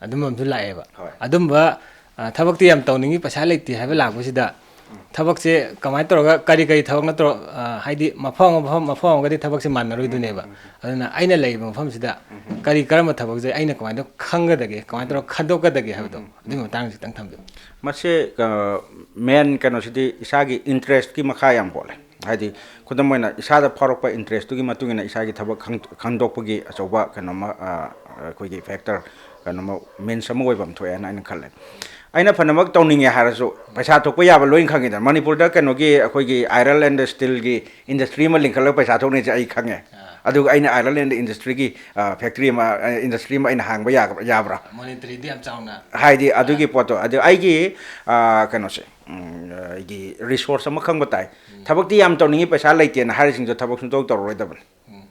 ꯑꯗꯨꯝꯕ ꯑꯃꯁꯨ ꯂꯥꯛꯑꯦꯕ꯫ ꯍꯣꯏ꯫ ꯑꯗꯨꯝꯕ, ꯑ, "ꯊꯕꯛꯇꯤ ꯌꯥꯝ ꯇꯧꯅꯤꯡꯉꯤ, ꯄꯩꯁꯥ ꯂꯩꯇꯦ" ꯍꯥꯏꯕ ꯂꯥꯛꯄꯁꯤꯗ, ꯎꯝ꯫ ꯊꯕꯛꯁꯦ ꯀꯃꯥꯏꯅ ꯇꯧꯔꯒ, ꯀꯔꯤ ꯀꯔꯤ ꯊꯕꯛ ꯅꯠꯇ꯭ꯔꯣ, ꯑ, ꯍꯥꯏꯗꯤ ꯃꯐꯝ ꯑꯃ, ꯃꯐꯝ, ꯃꯐꯝ ꯑꯃꯒꯗꯤ ꯊꯕꯛꯁꯦ ꯃꯥꯟꯅꯔꯣꯏꯗꯣꯏꯅꯦꯕ꯫ ꯎꯝ, ꯎꯝ, ꯎꯝ꯫ ꯑꯗꯨꯅ ꯑꯩꯅ ꯂꯩꯔꯤꯕ ꯃꯐꯝꯁꯤꯗ ꯎꯝ, ꯎꯝ꯫ ꯀꯔꯤ, ꯀꯔꯝꯕ ꯊꯕꯛꯁꯦ ꯑꯩꯅ ꯀꯃꯥꯏꯅ ꯇꯧꯔ ꯈꯪꯒꯗꯒꯦ, ꯀꯃꯥꯏꯅ ꯇꯧꯔꯒ ꯈꯟꯗꯣꯛꯀꯗꯒꯦ ꯍꯥꯏꯕꯗꯣ, ꯎꯝ, ꯎꯝ, ꯎꯝ꯫ ꯑꯗꯨꯒꯤ ꯃꯇꯥꯡꯗ ꯈꯤꯇꯪ ꯊꯝꯕꯤꯌꯨ꯫ ꯃꯁꯤ, ꯑ, ꯃꯦꯟ ꯀꯩꯅꯣꯁꯤꯗꯤ ꯏꯁꯥꯒꯤ ꯏꯟꯇꯔꯦꯁꯀꯤ ꯃꯈꯥ ꯌꯥꯝ ꯄꯣꯜꯂꯦ꯫ ꯍꯥꯏꯗꯤ, ꯈꯨꯗꯝ ꯑꯣꯏꯅ, ꯏꯁꯥꯗ ꯐꯥꯎꯔꯛꯄ ꯏꯟꯇꯔꯦꯁꯇꯨꯒꯤ ꯃꯇꯨꯡ ꯏꯟꯅ ꯏꯁꯥꯒꯤ ꯊꯕꯛ ꯈꯪ-, ꯈꯪꯗꯣꯛꯄꯒꯤ ꯑꯆꯧꯕ ꯀꯩꯅꯣꯝꯃ, ꯑ, ꯑꯩꯈꯣꯏꯒꯤ ꯐꯦꯛꯇꯔ, ꯀꯩꯅꯣꯝꯃ, ꯃꯤꯟꯁ ꯑꯃ ꯑꯣꯏꯕ ꯑꯃ ꯊꯣꯛꯑꯦꯅ ꯑꯩꯅ ꯈꯜꯂꯦ꯫ ꯑꯩꯅ ꯐꯅꯃꯛ ꯇꯧꯅꯤꯡꯉꯦ ꯍꯥꯏꯔꯁꯨ, ꯄꯩꯁꯥ ꯊꯣꯛꯄ ꯌꯥꯕ ꯂꯣꯏꯅ ꯈꯪꯉꯤꯗꯅ꯫ ꯃꯅꯤꯄꯨꯔꯗ ꯀꯩꯅꯣꯒꯤ, ꯑꯩꯈꯣꯏꯒꯤ iron and steelꯒꯤ ꯏꯟꯗꯁꯇ꯭ꯔꯤ ꯑꯃ ꯂꯤꯡꯈꯠꯂꯒ ꯄꯩꯁꯥ ꯊꯣꯛꯅꯤꯁꯦ ꯑꯩ ꯈꯪꯉꯦ꯫ ꯑꯥ꯫ ꯑꯗꯨꯒ ꯑꯩꯅ iron and industryꯒꯤ, ꯑ, factory ꯑꯃ, ꯑ, industry ꯑꯃ ꯑꯩꯅ ꯍꯥꯡꯕ ꯌꯥꯒ-, ꯌꯥꯕ꯭ꯔꯥ? ꯃꯣꯅꯤꯇꯔꯤꯗꯤ ꯌꯥꯝ ꯆꯥꯎꯅ꯫ ꯍꯥꯏꯗꯤ, ꯑꯗꯨꯒꯤ ꯑꯥ꯫ ꯄꯣꯠꯇꯣ, ꯑꯗꯨ ꯑꯩꯒꯤ, ꯑ, ꯀꯩꯅꯣꯁꯦ, ꯎꯝ, ꯑꯩꯒꯤ ꯔꯤꯁꯣꯔꯁ ꯑꯃ ꯈꯪꯕ ꯇꯥꯏ꯫ ꯎꯝ꯫ ꯊꯕꯛꯇꯤ ꯌꯥꯝ ꯇꯧꯅꯤꯡꯉꯤ, ꯄꯩꯁꯥ ꯂꯩꯇꯦꯅ ꯍꯥꯏꯔꯤꯁꯤꯡꯗꯣ ꯊꯕꯛ ꯁꯨꯡꯇꯧ ꯇꯧꯔꯔꯣꯏꯗꯕꯅꯤ꯫ ꯎꯝ꯫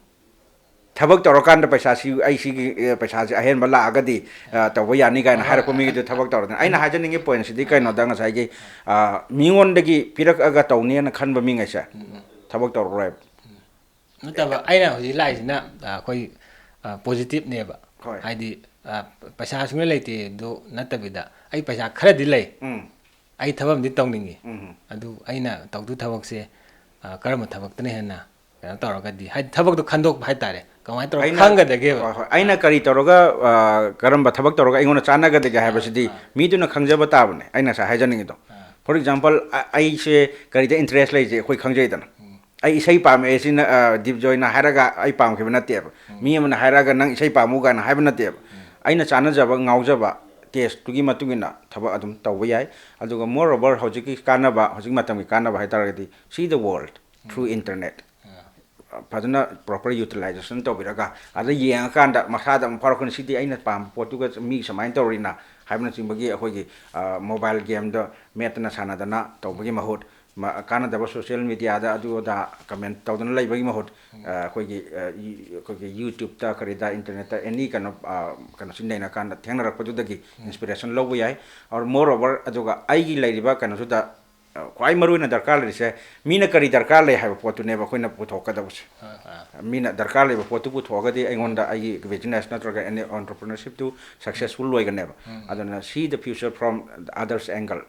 ꯊꯕꯛ ꯇꯧꯔꯀꯥꯟꯗ ꯄꯩꯁꯥꯁꯤ, ꯑꯩ ꯁꯤꯒꯤ, ꯑꯦ, ꯄꯩꯁꯥꯁꯤ ꯑꯍꯦꯟꯕ ꯂꯥꯛꯑꯒꯗꯤ, ꯑ, ꯇꯧꯕ ꯌꯥꯅꯤ ꯀꯥꯏꯅ ꯑ, ꯍꯥꯏꯔꯛꯄ ꯑ, ꯃꯤꯒꯤꯗꯤ ꯊꯕꯛ ꯇꯧꯔꯗꯅ꯫ ꯑꯩꯅ ꯑ, ꯍꯥꯏꯖꯅꯤꯡꯉꯤ ꯄꯣꯏꯟꯁꯤꯗꯤ ꯑ, ꯀꯩꯅꯣꯗ, ꯉꯁꯥꯏꯒꯤ, ꯑ, ꯃꯤꯉꯣꯟꯗꯒꯤ ꯄꯤꯔꯛꯑꯒ ꯇꯧꯅꯦꯅ ꯈꯟꯕ ꯃꯤꯉꯩꯁꯦ ꯎꯝ, ꯎꯝ꯫ ꯊꯕꯛ ꯇꯧꯔꯔꯣꯏꯕ꯫ ꯎꯝ꯫ ꯅꯠꯇꯕ, ꯑꯩꯅ ꯍꯧꯖꯤꯛ ꯂꯥꯛꯏꯁꯤꯅ, ꯑ, ꯑꯩꯈꯣꯏ, ꯑ, ꯄꯣꯖꯤꯇꯤꯚꯅꯦꯕ꯫ ꯍꯣꯏ꯫ ꯍꯥꯏꯗꯤ, ꯑ, ꯄꯩꯁꯥ ꯁꯨꯡꯂꯩ ꯂꯩꯇꯦ ꯑꯗꯨ ꯅꯠꯇꯕꯤꯗ, ꯑꯩ ꯄꯩꯁꯥ ꯈꯔꯗꯤ ꯂꯩ, ꯎꯝ ꯑꯩ ꯊꯕꯛ ꯑꯃꯗꯤ ꯇꯧꯅꯤꯡꯉꯤ, ꯎꯝ ꯑꯗꯨ ꯑꯩꯅ ꯇꯧꯗꯣꯏ ꯊꯕꯛꯁꯦ, ꯑ, ꯀꯔꯝꯕ ꯊꯕꯛꯇꯅ ꯍꯦꯟꯅ ꯀꯩꯅꯣ ꯇꯧꯔꯒꯗꯤ, ꯍꯥꯏꯗꯤ ꯊꯕꯛꯇꯣ ꯈꯟꯗꯣꯛꯄ ꯍꯥꯏꯇꯥꯔꯦ, ꯀꯃꯥꯏꯅ ꯇꯧꯔꯒ ꯑꯩꯅ ꯈꯪꯒꯗꯒꯦꯕ? ꯍꯣꯏ, ꯍꯣꯏ꯫ ꯑꯩꯅ ꯀꯔꯤ ꯇꯧꯔꯒ, ꯑ, ꯀꯔꯝꯕ ꯊꯕꯛ ꯇꯧꯔꯒ ꯑꯩꯉꯣꯟꯗ ꯆꯥꯟꯅꯒꯗꯒꯦ ꯍꯥꯏꯕꯁꯤꯗꯤ ꯃꯤꯗꯨꯅ ꯈꯪꯖꯕ ꯇꯥꯕꯅꯦ, ꯑꯩꯅ ꯉꯁꯥꯏ ꯍꯥꯏꯖꯅꯤꯡꯉꯤꯗꯣ꯫ For example, ꯑ-, ꯑꯩꯁꯦ ꯀꯔꯤꯗ interest ꯂꯩꯁꯦ ꯑꯩꯈꯣꯏ ꯈꯪꯖꯩꯗꯅ꯫ ꯑꯩ ꯏꯁꯩ ꯄꯥꯝꯃꯛꯑꯦ ꯁꯤꯅ, ꯑ, ꯗꯤꯞ ꯖꯣꯏꯅ ꯍꯥꯏꯔꯒ ꯑꯩ ꯄꯥꯝꯈꯤꯕ ꯅꯠꯇꯦꯕ꯫ ꯃꯤ ꯑꯃꯅ ꯍꯥꯏꯔꯛꯑꯒ "ꯅꯪ ꯏꯁꯩ ꯄꯥꯝꯃꯨ" ꯀꯥꯏꯅ ꯍꯥꯏꯕ ꯅꯠꯇꯦꯕ꯫ ꯑꯩꯅ ꯆꯥꯟꯅꯖꯕ, ꯉꯥꯎꯖꯕ, taste ꯇꯨꯒꯤ ꯃꯇꯨꯡ ꯏꯟꯅ ꯊꯕꯛ ꯑꯗꯨꯝ ꯇꯧꯕ ꯌꯥꯏ꯫ ꯑꯗꯨꯒ moreover, ꯍꯧꯖꯤꯛꯀꯤ ꯀꯥꯟꯅꯕ, ꯍꯧꯖꯤꯛ ꯃꯇꯝꯒꯤ ꯀꯥꯟꯅꯕ ꯍꯥꯏ ꯇꯥꯔꯒꯗꯤ, see the world through internet꯫ ꯐꯖꯅ proper utilization ꯇꯧꯕꯤꯔꯒ, ꯑꯗ ꯌꯦꯡꯉꯀꯥꯟꯗ ꯃꯁꯥꯗ ꯑꯃꯨꯛ ꯐꯥꯎꯔꯛꯀꯅꯤ, "ꯁꯤꯗꯤ ꯑꯩꯅ ꯄꯥꯝꯕ ꯄꯣꯠꯇꯨꯒ ꯃꯤ ꯁꯨꯃꯥꯏꯅ ꯇꯧꯔꯤꯅ" ꯍꯥꯏꯕꯅꯆꯤꯡꯕꯒꯤ ꯑꯩꯈꯣꯏꯒꯤ, ꯑ, mobile gameꯗ ꯃꯦꯠꯇꯅ ꯁꯥꯟꯅꯗꯅ ꯇꯧꯕꯒꯤ ꯃꯍꯨꯠ, ꯃ-, ꯀꯥꯟꯅꯗꯕ social mediaꯗ ꯑꯗꯨ ꯑꯗꯥ comment ꯇꯧꯗꯅ ꯂꯩꯕꯒꯤ ꯃꯍꯨꯠ, ꯑ, ꯑꯩꯈꯣꯏꯒꯤ, ꯑ, ꯏ-, ꯑꯩꯈꯣꯏꯒꯤ YouTubeꯇ, ꯀꯔꯤꯗ, internetꯇ, any ꯀꯩꯅꯣ, ꯑ, ꯀꯩꯅꯣꯁꯤ ꯅꯩꯅꯀꯥꯟꯗ ꯊꯦꯡꯅꯔꯛꯄꯗꯨꯗꯒꯤ inspiration ꯂꯧꯕ ꯌꯥꯏ꯫ Or moreover, ꯑꯗꯨꯒ ꯑꯩꯒꯤ ꯂꯩꯔꯤꯕ ꯀꯩꯅꯣꯁꯤꯗ, ꯑ, ꯈ꯭ꯋꯥꯏ ꯃꯔꯨꯑꯣꯏꯅ ꯗꯔꯀꯥꯔ ꯂꯩꯔꯤꯁꯦ, ꯃꯤꯅ ꯀꯔꯤ ꯗꯔꯀꯥꯔ ꯂꯩ ꯍꯥꯏꯕ ꯄꯣꯠꯇꯨꯅꯦꯕ ꯑꯩꯈꯣꯏꯅ ꯄꯨꯊꯣꯛꯀꯗꯕꯁꯦ꯫ ꯃꯤꯅ ꯗꯔꯀꯥꯔ ꯂꯩꯕ ꯄꯣꯠꯇꯨ ꯄꯨꯊꯣꯛꯑꯒꯗꯤ ꯑꯩꯉꯣꯟꯗ ꯑꯩꯒꯤ business ꯅꯠꯇ꯭ꯔꯒ any entrepreneurshipꯇꯨ successful ꯑꯣꯏꯒꯅꯦꯕ꯫ ꯑꯗꯨꯅ see the future from the others angle,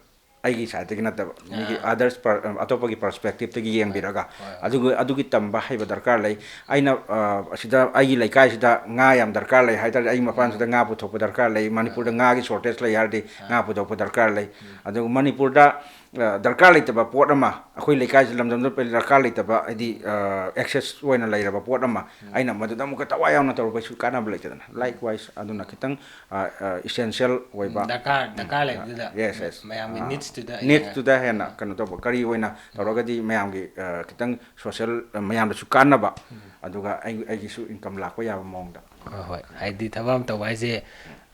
ꯑꯩꯒꯤ sideꯇꯒꯤ ꯅꯠꯇꯕ, ꯃꯤꯒꯤ others per-, ꯑꯇꯣꯞꯄꯒꯤ perspectiveꯇꯒꯤ ꯌꯦꯡꯕꯤꯔꯒ, ꯑꯗꯨꯒ, ꯑꯗꯨꯒꯤ ꯇꯝꯕ ꯍꯩꯕ ꯗꯔꯀꯥꯔ ꯂꯩ꯫ ꯑꯩꯅ, ꯑ, ꯑꯁꯤꯗ ꯑꯩꯒꯤ ꯂꯩꯀꯥꯏꯁꯤꯗ ꯉꯥ ꯌꯥꯝ ꯗꯔꯀꯥꯔ ꯂꯩ ꯍꯥꯏ ꯇꯥꯔꯗꯤ, ꯑꯩ ꯃꯄꯥꯟꯁꯤꯗ ꯉꯥ ꯄꯨꯊꯣꯛꯄ ꯗꯔꯀꯥꯔ ꯂꯩ, ꯃꯅꯤꯄꯨꯔꯗ ꯉꯥꯒꯤ shortage ꯂꯩ ꯍꯥꯏꯔꯗꯤ ꯉꯥ ꯄꯨꯊꯣꯛꯄ ꯗꯔꯀꯥꯔ ꯂꯩ꯫ ꯑꯗꯨꯒ ꯃꯅꯤꯄꯨꯔꯗ, ꯑ, ꯗꯔꯀꯥꯔ ꯂꯩꯇꯕ ꯄꯣꯠ ꯑꯃ, ꯑꯩꯈꯣꯏ ꯂꯩꯀꯥꯏꯁꯤ ꯂꯝꯗꯝꯗ ꯗꯔꯀꯥꯔ ꯂꯩꯇꯕ, ꯍꯥꯏꯗꯤ, ꯑ, excess ꯑꯣꯏꯅ ꯂꯩꯔꯕ ꯄꯣꯠ ꯑꯃ ꯑꯩꯅ ꯃꯗꯨꯗ ꯑꯃꯨꯛꯀ ꯊꯋꯥꯏ ꯌꯥꯎꯅ ꯇꯧꯔꯨꯕꯩꯁꯨ ꯀꯥꯟꯅꯕ ꯂꯩꯇꯦꯗꯅ꯫ Likewise, ꯑꯗꯨꯅ ꯈꯤꯇꯪ, ꯑ, ꯑ, essential ꯑꯣꯏꯕ, ꯗꯔꯀꯥꯔ, ꯗꯔꯀꯥꯔ ꯂꯩꯕꯗꯨꯗ Yes, yes. ꯃꯌꯥꯝꯒꯤ ꯑ, needsꯇꯨꯗ needsꯇꯨꯗ ꯍꯦꯟꯅ ꯀꯩꯅꯣ ꯇꯧꯕ, ꯀꯔꯤ ꯑꯣꯏꯅ ꯇꯧꯔꯒꯗꯤ ꯃꯌꯥꯝꯒꯤ, ꯑ, ꯈꯤꯇꯪ social, ꯑ, ꯃꯌꯥꯝꯗꯁꯨ ꯀꯥꯟꯅꯕ, ꯑꯗꯨꯒ ꯑꯩ, ꯑꯩꯒꯤꯁꯨ income ꯂꯥꯛꯄ ꯌꯥꯕ ꯃꯑꯣꯡꯗ꯫ ꯍꯣꯏ, ꯍꯣꯏ꯫ ꯍꯥꯏꯗꯤ ꯊꯕꯛ ꯑꯃ ꯇꯧꯕ ꯍꯥꯏꯁꯦ,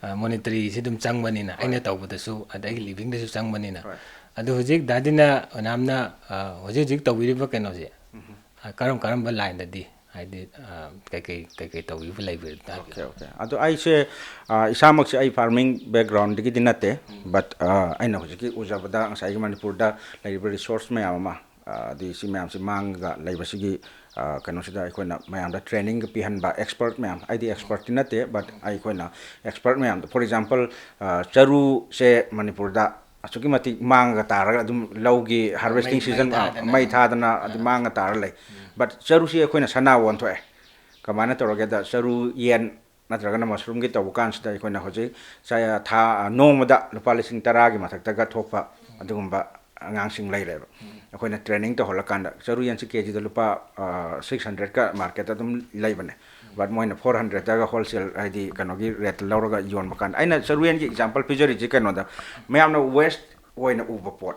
ꯑ, monetaryꯁꯤ ꯑꯗꯨꯝ ꯆꯪꯕꯅꯤꯅ, ꯑꯩꯅ ꯇꯧꯕꯗꯁꯨ ꯑꯗꯒꯤ livingꯗꯁꯨ ꯆꯪꯕꯅꯤꯅ꯫ ꯍꯣꯏ꯫ ꯑꯗꯨ ꯍꯧꯖꯤꯛ ꯗꯥꯗꯤꯅ ꯃꯌꯥꯝꯅ, ꯑ, ꯍꯧꯖꯤꯛ ꯍꯧꯖꯤꯛ ꯇꯧꯕꯤꯔꯤꯕ ꯀꯩꯅꯣꯁꯦ, ꯑ, ꯀꯔꯝ ꯀꯔꯝꯕ lineꯗꯗꯤ, ꯍꯥꯏꯗꯤ, ꯑ, ꯀꯩꯀꯩ, ꯀꯩꯀꯩ ꯇꯧꯕꯤꯕ ꯂꯩꯕ꯭ꯔꯥ ꯑꯝꯇ ꯍꯥꯏꯕꯤꯌꯨ꯫ Okay, okay. ꯑꯗꯣ ꯑꯩꯁꯦ, ꯑ, ꯏꯁꯥꯃꯛꯁꯦ ꯑꯩ farming backgroundꯗꯒꯤꯗꯤ ꯅꯠꯇꯦ, but, ꯑ, ꯑꯩꯅ ꯍꯧꯖꯤꯛꯀꯤ ꯎꯖꯕꯗ ꯉꯁꯥꯏꯒꯤ ꯃꯅꯤꯄꯨꯔꯗ ꯂꯩꯔꯤꯕ resource ꯃꯌꯥꯝ ꯑꯃ, ꯑꯗꯩ ꯁꯤ ꯃꯌꯥꯝꯁꯤ ꯃꯥꯡꯉꯒ ꯂꯩꯕꯁꯤꯒꯤ ꯀꯩꯅꯣꯁꯤꯗ ꯑꯩꯈꯣꯏꯅ ꯃꯌꯥꯝꯗ ꯇ꯭ꯔꯦꯅꯤꯡꯒ ꯄꯤꯍꯟꯕ, ꯑꯦꯛꯁꯄꯔꯠ ꯃꯌꯥꯝ, ꯑꯩꯗꯤ ꯑꯦꯛꯁꯄꯔꯠꯇꯤ ꯅꯠꯇꯦ, ꯕꯠ ꯑꯩꯈꯣꯏꯅ ꯑꯦꯛꯁꯄꯔꯠ ꯃꯌꯥꯝꯗ, ꯐꯣꯔ ꯑꯦꯛꯖꯥꯝꯄꯜ, ꯆꯔꯨꯁꯦ ꯃꯅꯤꯄꯨꯔꯗ ꯑꯁꯨꯛꯀꯤ ꯃꯇꯤꯛ ꯃꯥꯡꯉꯒ ꯇꯥꯔꯒ ꯑꯗꯨꯝ ꯂꯧꯒꯤ ꯍꯥꯔꯚꯦꯁꯇꯤꯡ ꯁꯤꯖꯟ ꯃꯩ ꯊꯥꯗꯅ ꯃꯩ ꯊꯥꯗꯅ ꯑꯗꯨꯝ ꯃꯥꯡꯉ ꯇꯥꯔ ꯂꯩ꯫ ꯕꯠ ꯆꯔꯨꯁꯤ ꯑꯩꯈꯣꯏꯅ ꯁꯅꯥ ꯑꯣꯟꯊꯣꯛꯑꯦ꯫ ꯀꯃꯥꯏꯅ ꯇꯧꯔꯒꯦꯗ, ꯆꯔꯨ ꯌꯦꯟ ꯅꯠꯇ꯭ꯔꯒꯅ ꯃꯁꯔꯨꯝꯒꯤ ꯇꯧꯕ ꯀꯥꯟꯁꯤꯗ ꯑꯩꯈꯣꯏꯅ ꯍꯧꯖꯤꯛ ꯆ-, ꯊꯥ, ꯅꯣꯡꯃꯗ ꯂꯨꯄꯥ ꯂꯤꯁꯤꯡ ꯇꯔꯥꯒꯤ ꯃꯊꯛꯇꯒ ꯊꯣꯛꯄ ꯑꯗꯨꯒꯨꯝꯕ ꯑꯉꯥꯡꯁꯤꯡ ꯂꯩꯔꯦꯕ꯫ ꯑꯩꯈꯣꯏꯅ ꯇ꯭ꯔꯦꯅꯤꯡ ꯇꯧꯍꯜꯂꯀꯥꯟꯗ ꯆꯔꯨ ꯌꯦꯟꯁꯤ ꯀꯦ ꯖꯤꯗ ꯂꯨꯄꯥ ꯁꯤꯛꯁ ꯍꯟꯗ꯭ꯔꯦꯗꯀ ꯃꯥꯔꯀꯦꯠꯇ ꯑꯗꯨꯝ ꯂꯩꯕꯅꯦ꯫ ꯕꯠ ꯃꯣꯏꯅ ꯐꯣꯔ ꯍꯟꯗ꯭ꯔꯦꯗꯇꯒ ꯍꯣꯜꯁꯦꯜ, ꯍꯥꯏꯗꯤ ꯀꯩꯅꯣꯒꯤ ꯔꯦꯠ ꯂꯧꯔꯒ ꯌꯣꯟꯕ ꯀꯥꯟꯗ, ꯑꯩꯅ ꯆꯔꯨ ꯌꯦꯟꯒꯤ ꯑꯦꯛꯖꯥꯝꯄꯜ ꯄꯤꯖꯔꯤꯁꯤ ꯀꯩꯅꯣꯗ, ꯃꯌꯥꯝꯅ ꯋꯦꯁ ꯑꯣꯏꯅ ꯎꯕ ꯄꯣꯠ,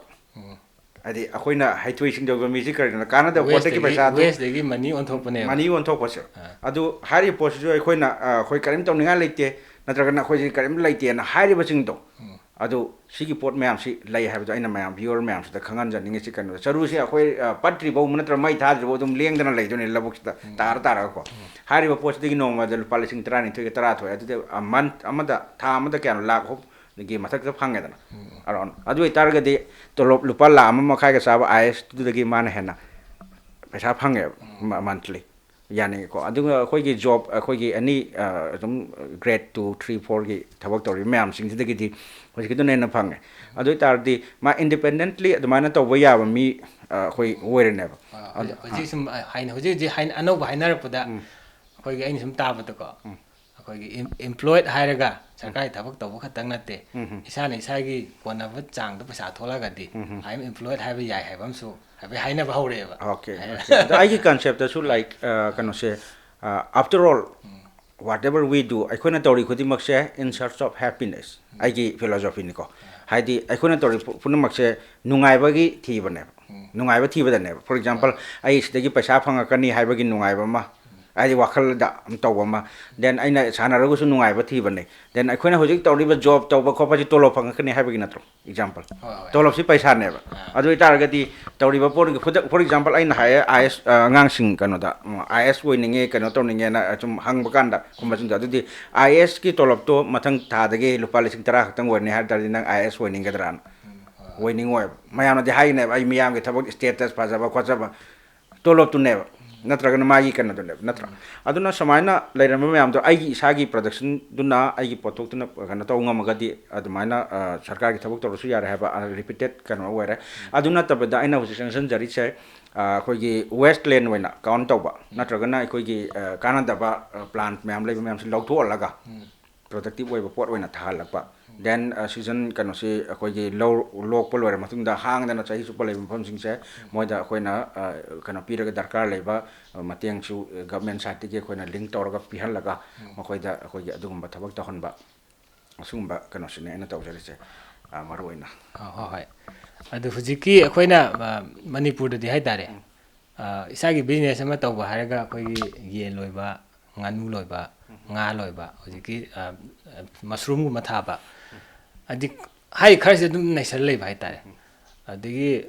ꯍꯥꯏꯗꯤ ꯑꯩꯈꯣꯏꯅ ꯍꯩꯊꯣꯏ ꯁꯤꯡꯊꯣꯏꯕ ꯃꯤꯁꯤ ꯀꯔꯤꯅꯣ, ꯀꯥꯟꯅꯗꯕ ꯄꯣꯠꯇꯒꯤ ꯋꯦꯁꯇꯒꯤ ꯄꯩꯁꯥꯗꯨ, ꯋꯦꯁꯇꯒꯤ ꯃꯅꯤ ꯑꯣꯟꯊꯣꯛꯄꯅꯦꯕ꯫ ꯃꯅꯤ ꯑꯣꯟꯊꯣꯛꯄꯁꯦ꯫ ꯑꯥ꯫ ꯑꯗꯨ ꯍꯥꯏꯔꯤꯕ ꯄꯣꯠꯁꯤꯁꯨ ꯑꯩꯈꯣꯏꯅ, ꯑ, ꯑꯩꯈꯣꯏ ꯀꯔꯤꯝ ꯇꯧꯅꯤꯡꯉꯥꯏ ꯂꯩꯇꯦ, ꯅꯠꯇ꯭ꯔꯒꯅ ꯑꯩꯈꯣꯏꯁꯤ ꯀꯔꯤꯝ ꯂꯩꯇꯦꯅ ꯍꯥꯏꯔꯤꯕꯁꯤꯡꯗꯣ, ꯎꯝ꯫ ꯑꯗꯨ ꯁꯤꯒꯤ ꯄꯣꯠ ꯃꯌꯥꯝꯁꯤ ꯂꯩ ꯍꯥꯏꯕꯗꯣ ꯑꯩꯅ ꯃꯌꯥꯝ ꯚ꯭ꯌꯨꯋꯔ ꯃꯌꯥꯝꯁꯤꯗ ꯈꯪꯍꯟꯖꯅꯤꯡꯉꯤꯁꯤ ꯀꯩꯅꯣꯗ, ꯆꯔꯨꯁꯤ ꯑꯩꯈꯣꯏ, ꯑ, ꯄꯠꯇ꯭ꯔꯤꯐꯥꯎ ꯅꯠꯇ꯭ꯔꯒ ꯃꯩ ꯊꯥꯗ꯭ꯔꯤꯐꯥꯎ ꯑꯗꯨꯝ ꯂꯦꯡꯗꯅ ꯂꯩꯗꯣꯏꯅꯤ ꯂꯧꯕꯨꯛꯁꯤꯗ, ꯎꯝ꯫ ꯇꯥꯔ ꯇꯥꯔꯒꯀꯣ꯫ ꯎꯝ꯫ ꯍꯥꯏꯔꯤꯕ ꯄꯣꯠꯁꯤꯗꯒꯤ ꯅꯣꯡꯃꯗ ꯂꯨꯄꯥ ꯂꯤꯁꯤꯡ ꯇꯔꯥꯅꯤꯊꯣꯏꯒ ꯇꯔꯥꯊꯣꯏ, ꯑꯗꯨꯗꯤ, ꯑ, ꯃꯟꯊ ꯑꯃꯗ, ꯊꯥ ꯑꯃꯗ ꯀꯌꯥꯅꯣ, ꯂꯥꯛ ꯑꯍꯨꯝ ꯒꯤ ꯃꯊꯛꯇ ꯐꯪꯉꯦꯗꯅ꯫ ꯎꯝ꯫ Around꯫ ꯑꯗꯨ ꯑꯣꯏꯇꯥꯔꯒꯗꯤ ꯇꯣꯂꯣꯞ ꯂꯨꯄꯥ ꯂꯥꯈ ꯑꯃ ꯃꯈꯥꯏꯒ ꯆꯥꯕ ꯑꯥꯏ ꯑꯦꯁꯇꯨꯗꯒꯤ ꯃꯥꯅ ꯍꯦꯟꯅ ꯄꯩꯁꯥ ꯐꯪꯉꯦꯕ, ꯎꯝ꯫ ꯃ-, ꯃꯟꯊꯂꯤ꯫ ꯌꯥꯅꯤꯡꯉꯤꯀꯣ꯫ ꯑꯗꯨꯒ ꯑꯩꯈꯣꯏꯒꯤ ꯖꯣꯕ, ꯑꯩꯈꯣꯏꯒꯤ ꯑꯦꯅꯤ, ꯑ, ꯑꯗꯨꯝ ꯒ꯭ꯔꯦꯗ ꯇꯨ, ꯊ꯭ꯔꯤ, ꯐꯣꯔꯒꯤ ꯊꯕꯛ ꯇꯧꯔꯤꯕ ꯃꯌꯥꯝꯁꯤꯡꯁꯤꯗꯒꯤꯗꯤ ꯍꯧꯖꯤꯛꯀꯤꯗꯨꯅ ꯍꯦꯟꯅ ꯐꯪꯉꯦ꯫ ꯑꯗꯨ ꯑꯣꯏꯇꯥꯔꯗꯤ ꯃꯥ ꯏꯟꯗꯤꯄꯦꯟꯗꯦꯟꯠꯂꯤ ꯑꯗꯨꯃꯥꯏꯅ ꯇꯧꯕ ꯌꯥꯕ ꯃꯤ, ꯑ, ꯑꯩꯈꯣꯏ ꯑꯣꯏꯔꯅꯦꯕ꯫ ꯑ, ꯍꯧꯖꯤꯛ, ꯑꯗꯨ, ꯍꯧꯖꯤꯛ ꯑ꯫ ꯁꯨꯝ, ꯑ, ꯍꯥꯏꯅ, ꯍꯧꯖꯤꯛ, ꯍꯧꯖꯤꯛ ꯍꯥꯏꯅ, ꯑꯅꯧꯕ ꯍꯥꯏꯅꯔꯛꯄꯗ, ꯎꯝ꯫ ꯑꯩꯈꯣꯏꯒꯤ ꯑꯩꯅ ꯁꯨꯝ ꯇꯥꯕꯗꯀꯣ, ꯎꯝ꯫ ꯑꯩꯈꯣꯏꯒꯤ ꯏꯝ-, employed ꯍꯥꯏꯔꯒ ꯎꯝ꯫ ꯁꯔꯀꯥꯔꯒꯤ ꯊꯕꯛ ꯇꯧꯕ ꯈꯛꯇꯪ ꯅꯠꯇꯦ, ꯎꯝ, ꯎꯝ꯫ ꯏꯁꯥꯅ ꯏꯁꯥꯒꯤ ꯀꯣꯟꯅꯕ ꯆꯥꯡꯗ ꯄꯩꯁꯥ ꯊꯣꯛꯂꯛꯑꯒꯗꯤ, ꯎꯝ, ꯎꯝ꯫ I am employed ꯍꯥꯏꯕ ꯌꯥꯏ ꯍꯥꯏꯕ ꯑꯃꯁꯨ ꯍꯥꯏꯐꯦꯠ ꯍꯥꯏꯅꯕ ꯍꯧꯔꯛꯑꯦꯕ꯫ Okay, ꯍꯥꯏ-, okay꯫ ꯑꯗꯣ ꯑꯩꯒꯤ ꯀꯟꯁꯦꯞꯇꯁꯨ, like, ꯑ, ꯀꯩꯅꯣꯁꯦ, ꯑ, after all, um. Whatever we do, ꯑꯩꯈꯣꯏꯅ ꯇꯧꯔꯤ ꯈꯨꯗꯤꯡꯃꯛꯁꯦ in search of happiness, ꯎꯝ꯫ ꯑꯩꯒꯤ ꯐꯤꯂꯣꯁꯣꯐꯤꯅꯤꯀꯣ꯫ ꯎꯝ꯫ ꯍꯥꯏꯗꯤ ꯑꯩꯈꯣꯏꯅ ꯇꯧꯔꯤ ꯄꯨ-, ꯄꯨꯝꯅꯃꯛꯁꯦ ꯅꯨꯡꯉꯥꯏꯕꯒꯤ ꯊꯤꯕꯅꯦꯕ꯫ ꯎꯝ꯫ ꯅꯨꯡꯉꯥꯏꯕ ꯊꯤꯕꯗꯅꯦꯕ꯫ For example, ꯍꯣꯏ꯫ ꯑꯩ ꯁꯤꯗꯒꯤ ꯄꯩꯁꯥ ꯐꯪꯉꯛꯀꯅꯤ ꯍꯥꯏꯕꯒꯤ ꯅꯨꯡꯉꯥꯏꯕ ꯑꯃ, ꯎꯝ꯫ ꯍꯥꯏꯗꯤ ꯋꯥꯈꯜꯗ ꯑꯃ ꯇꯧꯕ ꯑꯃ, then ꯑꯩꯅ ꯁꯥꯟꯅꯔꯒꯁꯨ ꯅꯨꯡꯉꯥꯏꯕ ꯊꯤꯕꯅꯦ, then ꯑꯩꯈꯣꯏꯅ ꯍꯧꯖꯤꯛ ꯇꯧꯔꯤꯕ ꯖꯣꯕ ꯇꯧꯕ ꯈꯣꯠꯄꯁꯤ ꯇꯣꯂꯣꯞ ꯐꯪꯉꯛꯀꯅꯤ ꯍꯥꯏꯕꯒꯤ ꯅꯠꯇ꯭ꯔꯣ? Example꯫ ꯍꯣꯏ, ꯍꯣꯏ꯫ ꯇꯣꯂꯣꯞꯁꯤ ꯄꯩꯁꯥꯅꯦꯕ꯫ ꯑꯥ꯫ ꯑꯗꯨ ꯑꯣꯏꯇꯥꯔꯒꯗꯤ ꯇꯧꯔꯤꯕ ꯄꯣꯠ, ꯈꯨꯗꯛ-, for example, ꯑꯩꯅ ꯍꯥꯏꯌꯦ, ꯑꯥꯏ ꯑꯦꯁ, ꯑ, ꯑꯉꯥꯡꯁꯤꯡ ꯀꯩꯅꯣꯗ, ꯎꯝ, ꯑꯥꯏ ꯑꯦꯁ ꯑꯣꯏꯅꯤꯡꯉꯦ, ꯀꯩꯅꯣ ꯇꯧꯅꯤꯡꯉꯦꯅ ꯁꯨꯝ ꯍꯪꯕ ꯀꯥꯟꯗ, ꯈꯨꯝꯕꯁꯤꯡꯗꯣ, ꯑꯗꯨꯗꯤ ꯑꯥꯏ ꯑꯦꯁꯀꯤ ꯇꯣꯂꯣꯞꯇꯣ ꯃꯊꯪ ꯊꯥꯗꯒꯤ ꯂꯨꯄꯥ ꯂꯤꯁꯤꯡ ꯇꯔꯥ ꯈꯛꯇꯪ ꯑꯣꯏꯔꯅꯤ ꯍꯥꯏꯕ ꯇꯥꯔꯗꯤ ꯅꯪ ꯑꯥꯏ ꯑꯦꯁ ꯑꯣꯏꯅꯤꯡꯒꯗ꯭ꯔꯥꯅ? ꯎꯝ, ꯍꯣꯏ, ꯍꯣꯏ꯫ ꯑꯣꯏꯅꯤꯡꯉꯣꯏꯕ꯫ ꯃꯌꯥꯝꯅꯗꯤ ꯍꯥꯏꯒꯅꯦꯕ, "ꯑꯩ ꯃꯤꯌꯥꯝꯒꯤ ꯊꯕꯛ, status ꯐꯖꯕ ꯈꯣꯠꯆꯕ, ꯇꯣꯂꯣꯞꯇꯨꯅꯦꯕ, ꯅꯠꯇ꯭ꯔꯒꯅ ꯃꯥꯒꯤ ꯀꯩꯅꯣꯗꯨꯅꯦꯕ, ꯅꯠꯇ꯭ꯔꯥ?" ꯑꯗꯨꯅ ꯁꯨꯃꯥꯏꯅ ꯂꯩꯔꯝꯕ ꯃꯌꯥꯝꯗꯣ ꯑꯩꯒꯤ ꯏꯁꯥꯒꯤ productionꯗꯨꯅ, ꯑꯩꯒꯤ ꯄꯣꯠꯊꯣꯛꯇꯨꯅ ꯀꯩꯅꯣ ꯇꯧꯕ ꯉꯝꯃꯒꯗꯤ ꯑꯗꯨꯃꯥꯏꯅ, ꯑ, ꯁꯔꯀꯥꯔꯒꯤ ꯊꯕꯛ ꯇꯧꯔꯁꯨ ꯌꯥꯔꯦ ꯍꯥꯏꯕ, ꯑ, repeated ꯀꯩꯅꯣ ꯑꯣꯏꯔꯦ꯫ ꯑꯗꯨ ꯅꯠꯇꯕꯗ ꯑꯩꯅ ꯍꯧꯖꯤꯛ ꯆꯪꯁꯤꯟꯖꯔꯤꯁꯦ, ꯑ, ꯑꯩꯈꯣꯏꯒꯤ wasteland ꯑꯣꯏꯅ count ꯇꯧꯕ, ꯅꯠꯇ꯭ꯔꯒꯅ ꯑꯩꯈꯣꯏꯒꯤ, ꯑ, ꯀꯥꯟꯅꯗꯕ, ꯑ, plant ꯃꯌꯥꯝ ꯂꯩꯕ ꯃꯌꯥꯝꯁꯤ ꯂꯧꯊꯣꯛꯍꯜꯂꯒ productive ꯑꯣꯏꯕ ꯄꯣꯠ ꯑꯣꯏꯅ ꯊꯥꯍꯜꯂꯛꯄ꯫ Then, ꯑ, season ꯀꯩꯅꯣꯁꯤ ꯑꯩꯈꯣꯏꯒꯤ ꯂꯧ ꯂꯣꯛꯄ ꯂꯣꯏꯔ ꯃꯇꯨꯡꯗ ꯍꯥꯡꯗꯅ ꯆꯍꯤ ꯆꯨꯞꯄ ꯂꯩꯕ ꯃꯐꯝꯁꯤꯡꯁꯦ ꯃꯣꯏꯗ ꯑꯩꯈꯣꯏꯅ, ꯑ, ꯀꯩꯅꯣ ꯄꯤꯔꯒ ꯗꯔꯀꯥꯔ ꯂꯩꯕ, ꯑ, ꯃꯇꯦꯡꯁꯨ, ꯑ, government sideꯇꯒꯤ ꯑꯩꯈꯣꯏꯅ link ꯇꯧꯔꯒ ꯄꯤꯍꯜꯂꯒ ꯃꯈꯣꯏꯗ ꯑꯩꯈꯣꯏꯒꯤ ꯑꯗꯨꯒꯨꯝꯕ ꯊꯕꯛ ꯇꯧꯍꯟꯕ, ꯑꯁꯤꯒꯨꯝꯕ ꯀꯩꯅꯣꯁꯤꯅꯦ ꯑꯩꯅ ꯇꯧꯖꯔꯤꯁꯦ, ꯑ, ꯃꯔꯨ ꯑꯣꯏꯅ꯫ ꯑ, ꯍꯣꯏ, ꯍꯣꯏ꯫ ꯑꯗꯨ ꯍꯧꯖꯤꯛꯀꯤ ꯑꯩꯈꯣꯏꯅ, ꯑ, ꯃꯅꯤꯄꯨꯔꯗꯗꯤ ꯍꯥꯏꯇꯥꯔꯦ, ꯑ, ꯏꯁꯥꯒꯤ business ꯑꯃ ꯇꯧꯕ ꯍꯥꯏꯔꯒ ꯑꯩꯈꯣꯏꯒꯤ ꯌꯦꯟ ꯂꯣꯏꯕ, ꯉꯥꯅꯨ ꯂꯣꯏꯕ, ꯉꯥ ꯂꯣꯏꯕ, ꯍꯧꯖꯤꯛꯀꯤ, ꯑ, mushroomꯒꯨꯝꯕ ꯊꯥꯕ, ꯍꯥꯏꯗꯤ ꯍꯥꯏ ꯈꯔꯁꯦ ꯑꯗꯨꯝ ꯅꯩꯁꯜ ꯂꯩꯕ ꯍꯥꯏꯇꯥꯔꯦ꯫ ꯑꯗꯒꯤ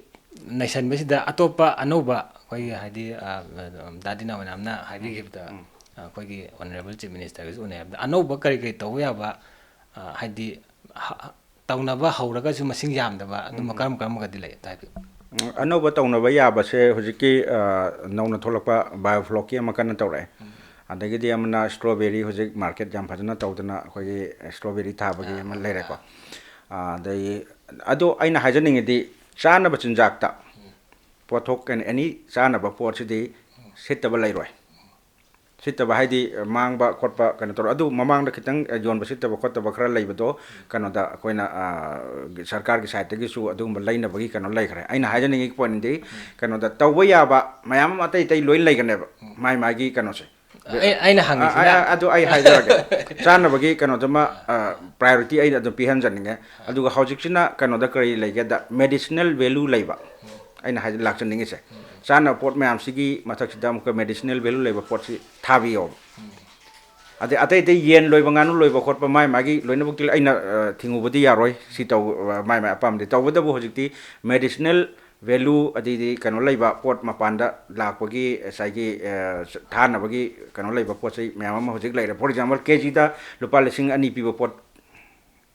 ꯅꯩꯁꯟꯕꯁꯤꯗ ꯑꯇꯣꯞꯄ ꯑꯅꯧꯕ ꯑꯩꯈꯣꯏꯒꯤ ꯍꯥꯏꯗꯤ, ꯑ, ꯗꯥ ꯗꯤꯅꯥ ꯃꯌꯥꯝꯅ ꯍꯥꯏꯕꯤꯈꯤꯕꯗ, ꯑꯩꯈꯣꯏꯒꯤ honourable chief ministerꯒꯁꯨ ꯎꯅꯩ ꯍꯥꯏꯕꯗ ꯑꯅꯧꯕ ꯀꯔꯤ ꯀꯔꯤ ꯇꯧꯕ ꯌꯥꯕ, ꯑ, ꯍꯥꯏꯗꯤ ꯍ-, ꯇꯧꯅꯕ ꯍꯧꯔꯒꯁꯨ ꯃꯁꯤꯡ ꯌꯥꯝꯗꯕ ꯑꯗꯨꯝꯕ ꯀꯔꯝ ꯀꯔꯝꯕꯒꯗꯤ ꯂꯩ ꯑꯝꯇ ꯍꯥꯏꯕꯤꯌꯨ꯫ ꯎꯝ, ꯑꯅꯧꯕ ꯇꯧꯅꯕ ꯌꯥꯕꯁꯦ ꯍꯧꯖꯤꯛꯀꯤ, ꯑ, ꯅꯧꯅ ꯊꯣꯛꯂꯛꯄ bioflockꯀꯤ ꯑꯃ ꯀꯟꯅ ꯇꯧꯔꯛꯑꯦ꯫ ꯑꯗꯒꯤꯗꯤ ꯑꯃꯅ strawberry, ꯍꯧꯖꯤꯛ market ꯌꯥꯝ ꯐꯖꯅ ꯇꯧꯗꯅ ꯑꯩꯈꯣꯏꯒꯤ strawberry ꯊꯥꯕꯒꯤ ꯑꯃ ꯂꯩꯔꯦꯀꯣ꯫ ꯑ, ꯑꯗꯩ ꯑꯗꯣ ꯑꯩꯅ ꯍꯥꯏꯖꯅꯤꯡꯉꯤꯗꯤ ꯆꯥꯅꯕ ꯆꯤꯟꯖꯥꯛꯇ ꯄꯣꯠꯊꯣꯛ any ꯆꯥꯅꯕ ꯄꯣꯠꯁꯤꯗꯤ ꯁꯤꯠꯇꯕ ꯂꯩꯔꯣꯏ꯫ ꯁꯤꯠꯇꯕ ꯍꯥꯏꯗꯤ ꯃꯥꯡꯕ ꯈꯣꯠꯄ ꯀꯩꯅꯣ ꯇꯧꯔ, ꯑꯗꯨ ꯃꯃꯥꯡꯗ ꯈꯤꯇꯪ ꯌꯣꯟꯕ ꯁꯤꯠꯇꯕ ꯈꯣꯠꯇꯕ ꯈꯔ ꯂꯩꯕꯗꯣ ꯀꯩꯅꯣꯗ ꯑꯩꯈꯣꯏꯅ, ꯑ, ꯁꯔꯀꯥꯔꯒꯤ sideꯇꯒꯤꯁꯨ ꯑꯗꯨꯒꯨꯝꯕ ꯂꯩꯅꯕꯒꯤ ꯀꯩꯅꯣ ꯂꯩꯈ꯭ꯔꯦ꯫ ꯑꯩꯅ ꯍꯥꯏꯖꯅꯤꯡꯉꯤ pointꯗꯤ ꯀꯩꯅꯣꯗ ꯇꯧꯕ ꯌꯥꯕ ꯃꯌꯥꯝ ꯑꯃ ꯑꯇꯩ ꯑꯇꯩ ꯂꯣꯏ ꯂꯩꯒꯅꯦꯕ, ꯃꯥꯏ ꯃꯥꯏꯒꯤ ꯀꯩꯅꯣꯁꯦ꯫ ꯑꯩ-, ꯑꯩꯅ ꯍꯪꯉꯤꯁꯤꯅ ꯑ, ꯑ, ꯑꯗꯨ ꯑꯩ ꯍꯥꯏꯖꯔꯒꯦ꯫ ꯆꯥꯅꯕꯒꯤ ꯀꯩꯅꯣꯗꯨꯃ, ꯑ, priority ꯑꯩꯅ ꯑꯗꯨꯝ ꯄꯤꯍꯟꯖꯅꯤꯡꯉꯦ꯫ ꯑꯗꯨꯒ ꯍꯧꯖꯤꯛꯁꯤꯅ ꯀꯩꯅꯣꯗ ꯀꯔꯤ ꯂꯩꯒꯦꯗ, medicinal value ꯂꯩꯕ꯫ ꯑꯩꯅ ꯍꯥꯏ-, ꯂꯥꯛꯆꯅꯤꯡꯉꯤꯁꯦ꯫ ꯆꯥꯅꯕ ꯄꯣꯠ ꯃꯌꯥꯝꯁꯤꯒꯤ ꯃꯊꯛꯁꯤꯗ ꯑꯃꯨꯛꯀ medicinal value ꯂꯩꯕ ꯄꯣꯠꯁꯤ ꯊꯥꯕꯤꯌꯣꯕ꯫ ꯑꯗꯩ ꯑꯇꯩ ꯑꯇꯩ ꯌꯦꯟ ꯂꯣꯏꯕ, ꯉꯥꯅꯨ ꯂꯣꯏꯕ ꯈꯣꯠꯄ ꯃꯥꯏ ꯃꯥꯒꯤ ꯂꯣꯏꯅꯃꯛꯇꯤ ꯑꯩꯅ, ꯑ, ꯊꯤꯡꯉꯨꯕꯗꯤ ꯌꯥꯔꯣꯏ꯫ ꯁꯤ ꯇꯧ-, ꯑ, ꯃꯥꯏ ꯃꯥꯏ ꯑꯄꯥꯝꯕꯗꯤ꯫ ꯇꯧꯕꯇꯕꯨ ꯍꯧꯖꯤꯛꯇꯤ medicinal value ꯑꯗꯩꯗꯤ ꯀꯩꯅꯣ ꯂꯩꯕ ꯄꯣꯠ ꯃꯄꯥꯟꯗ ꯂꯥꯛꯄꯒꯤ ꯉꯁꯥꯏꯒꯤ, ꯑ, ꯊꯥꯅꯕꯒꯤ ꯀꯩꯅꯣ ꯂꯩꯕ ꯄꯣꯠ ꯆꯩ ꯃꯌꯥꯝ ꯑꯃ ꯍꯧꯖꯤꯛ ꯂꯩꯔꯦ꯫ For example, KGꯗ ꯂꯨꯄꯥ ꯂꯤꯁꯤꯡ ꯑꯅꯤ ꯄꯤꯕ ꯄꯣꯠ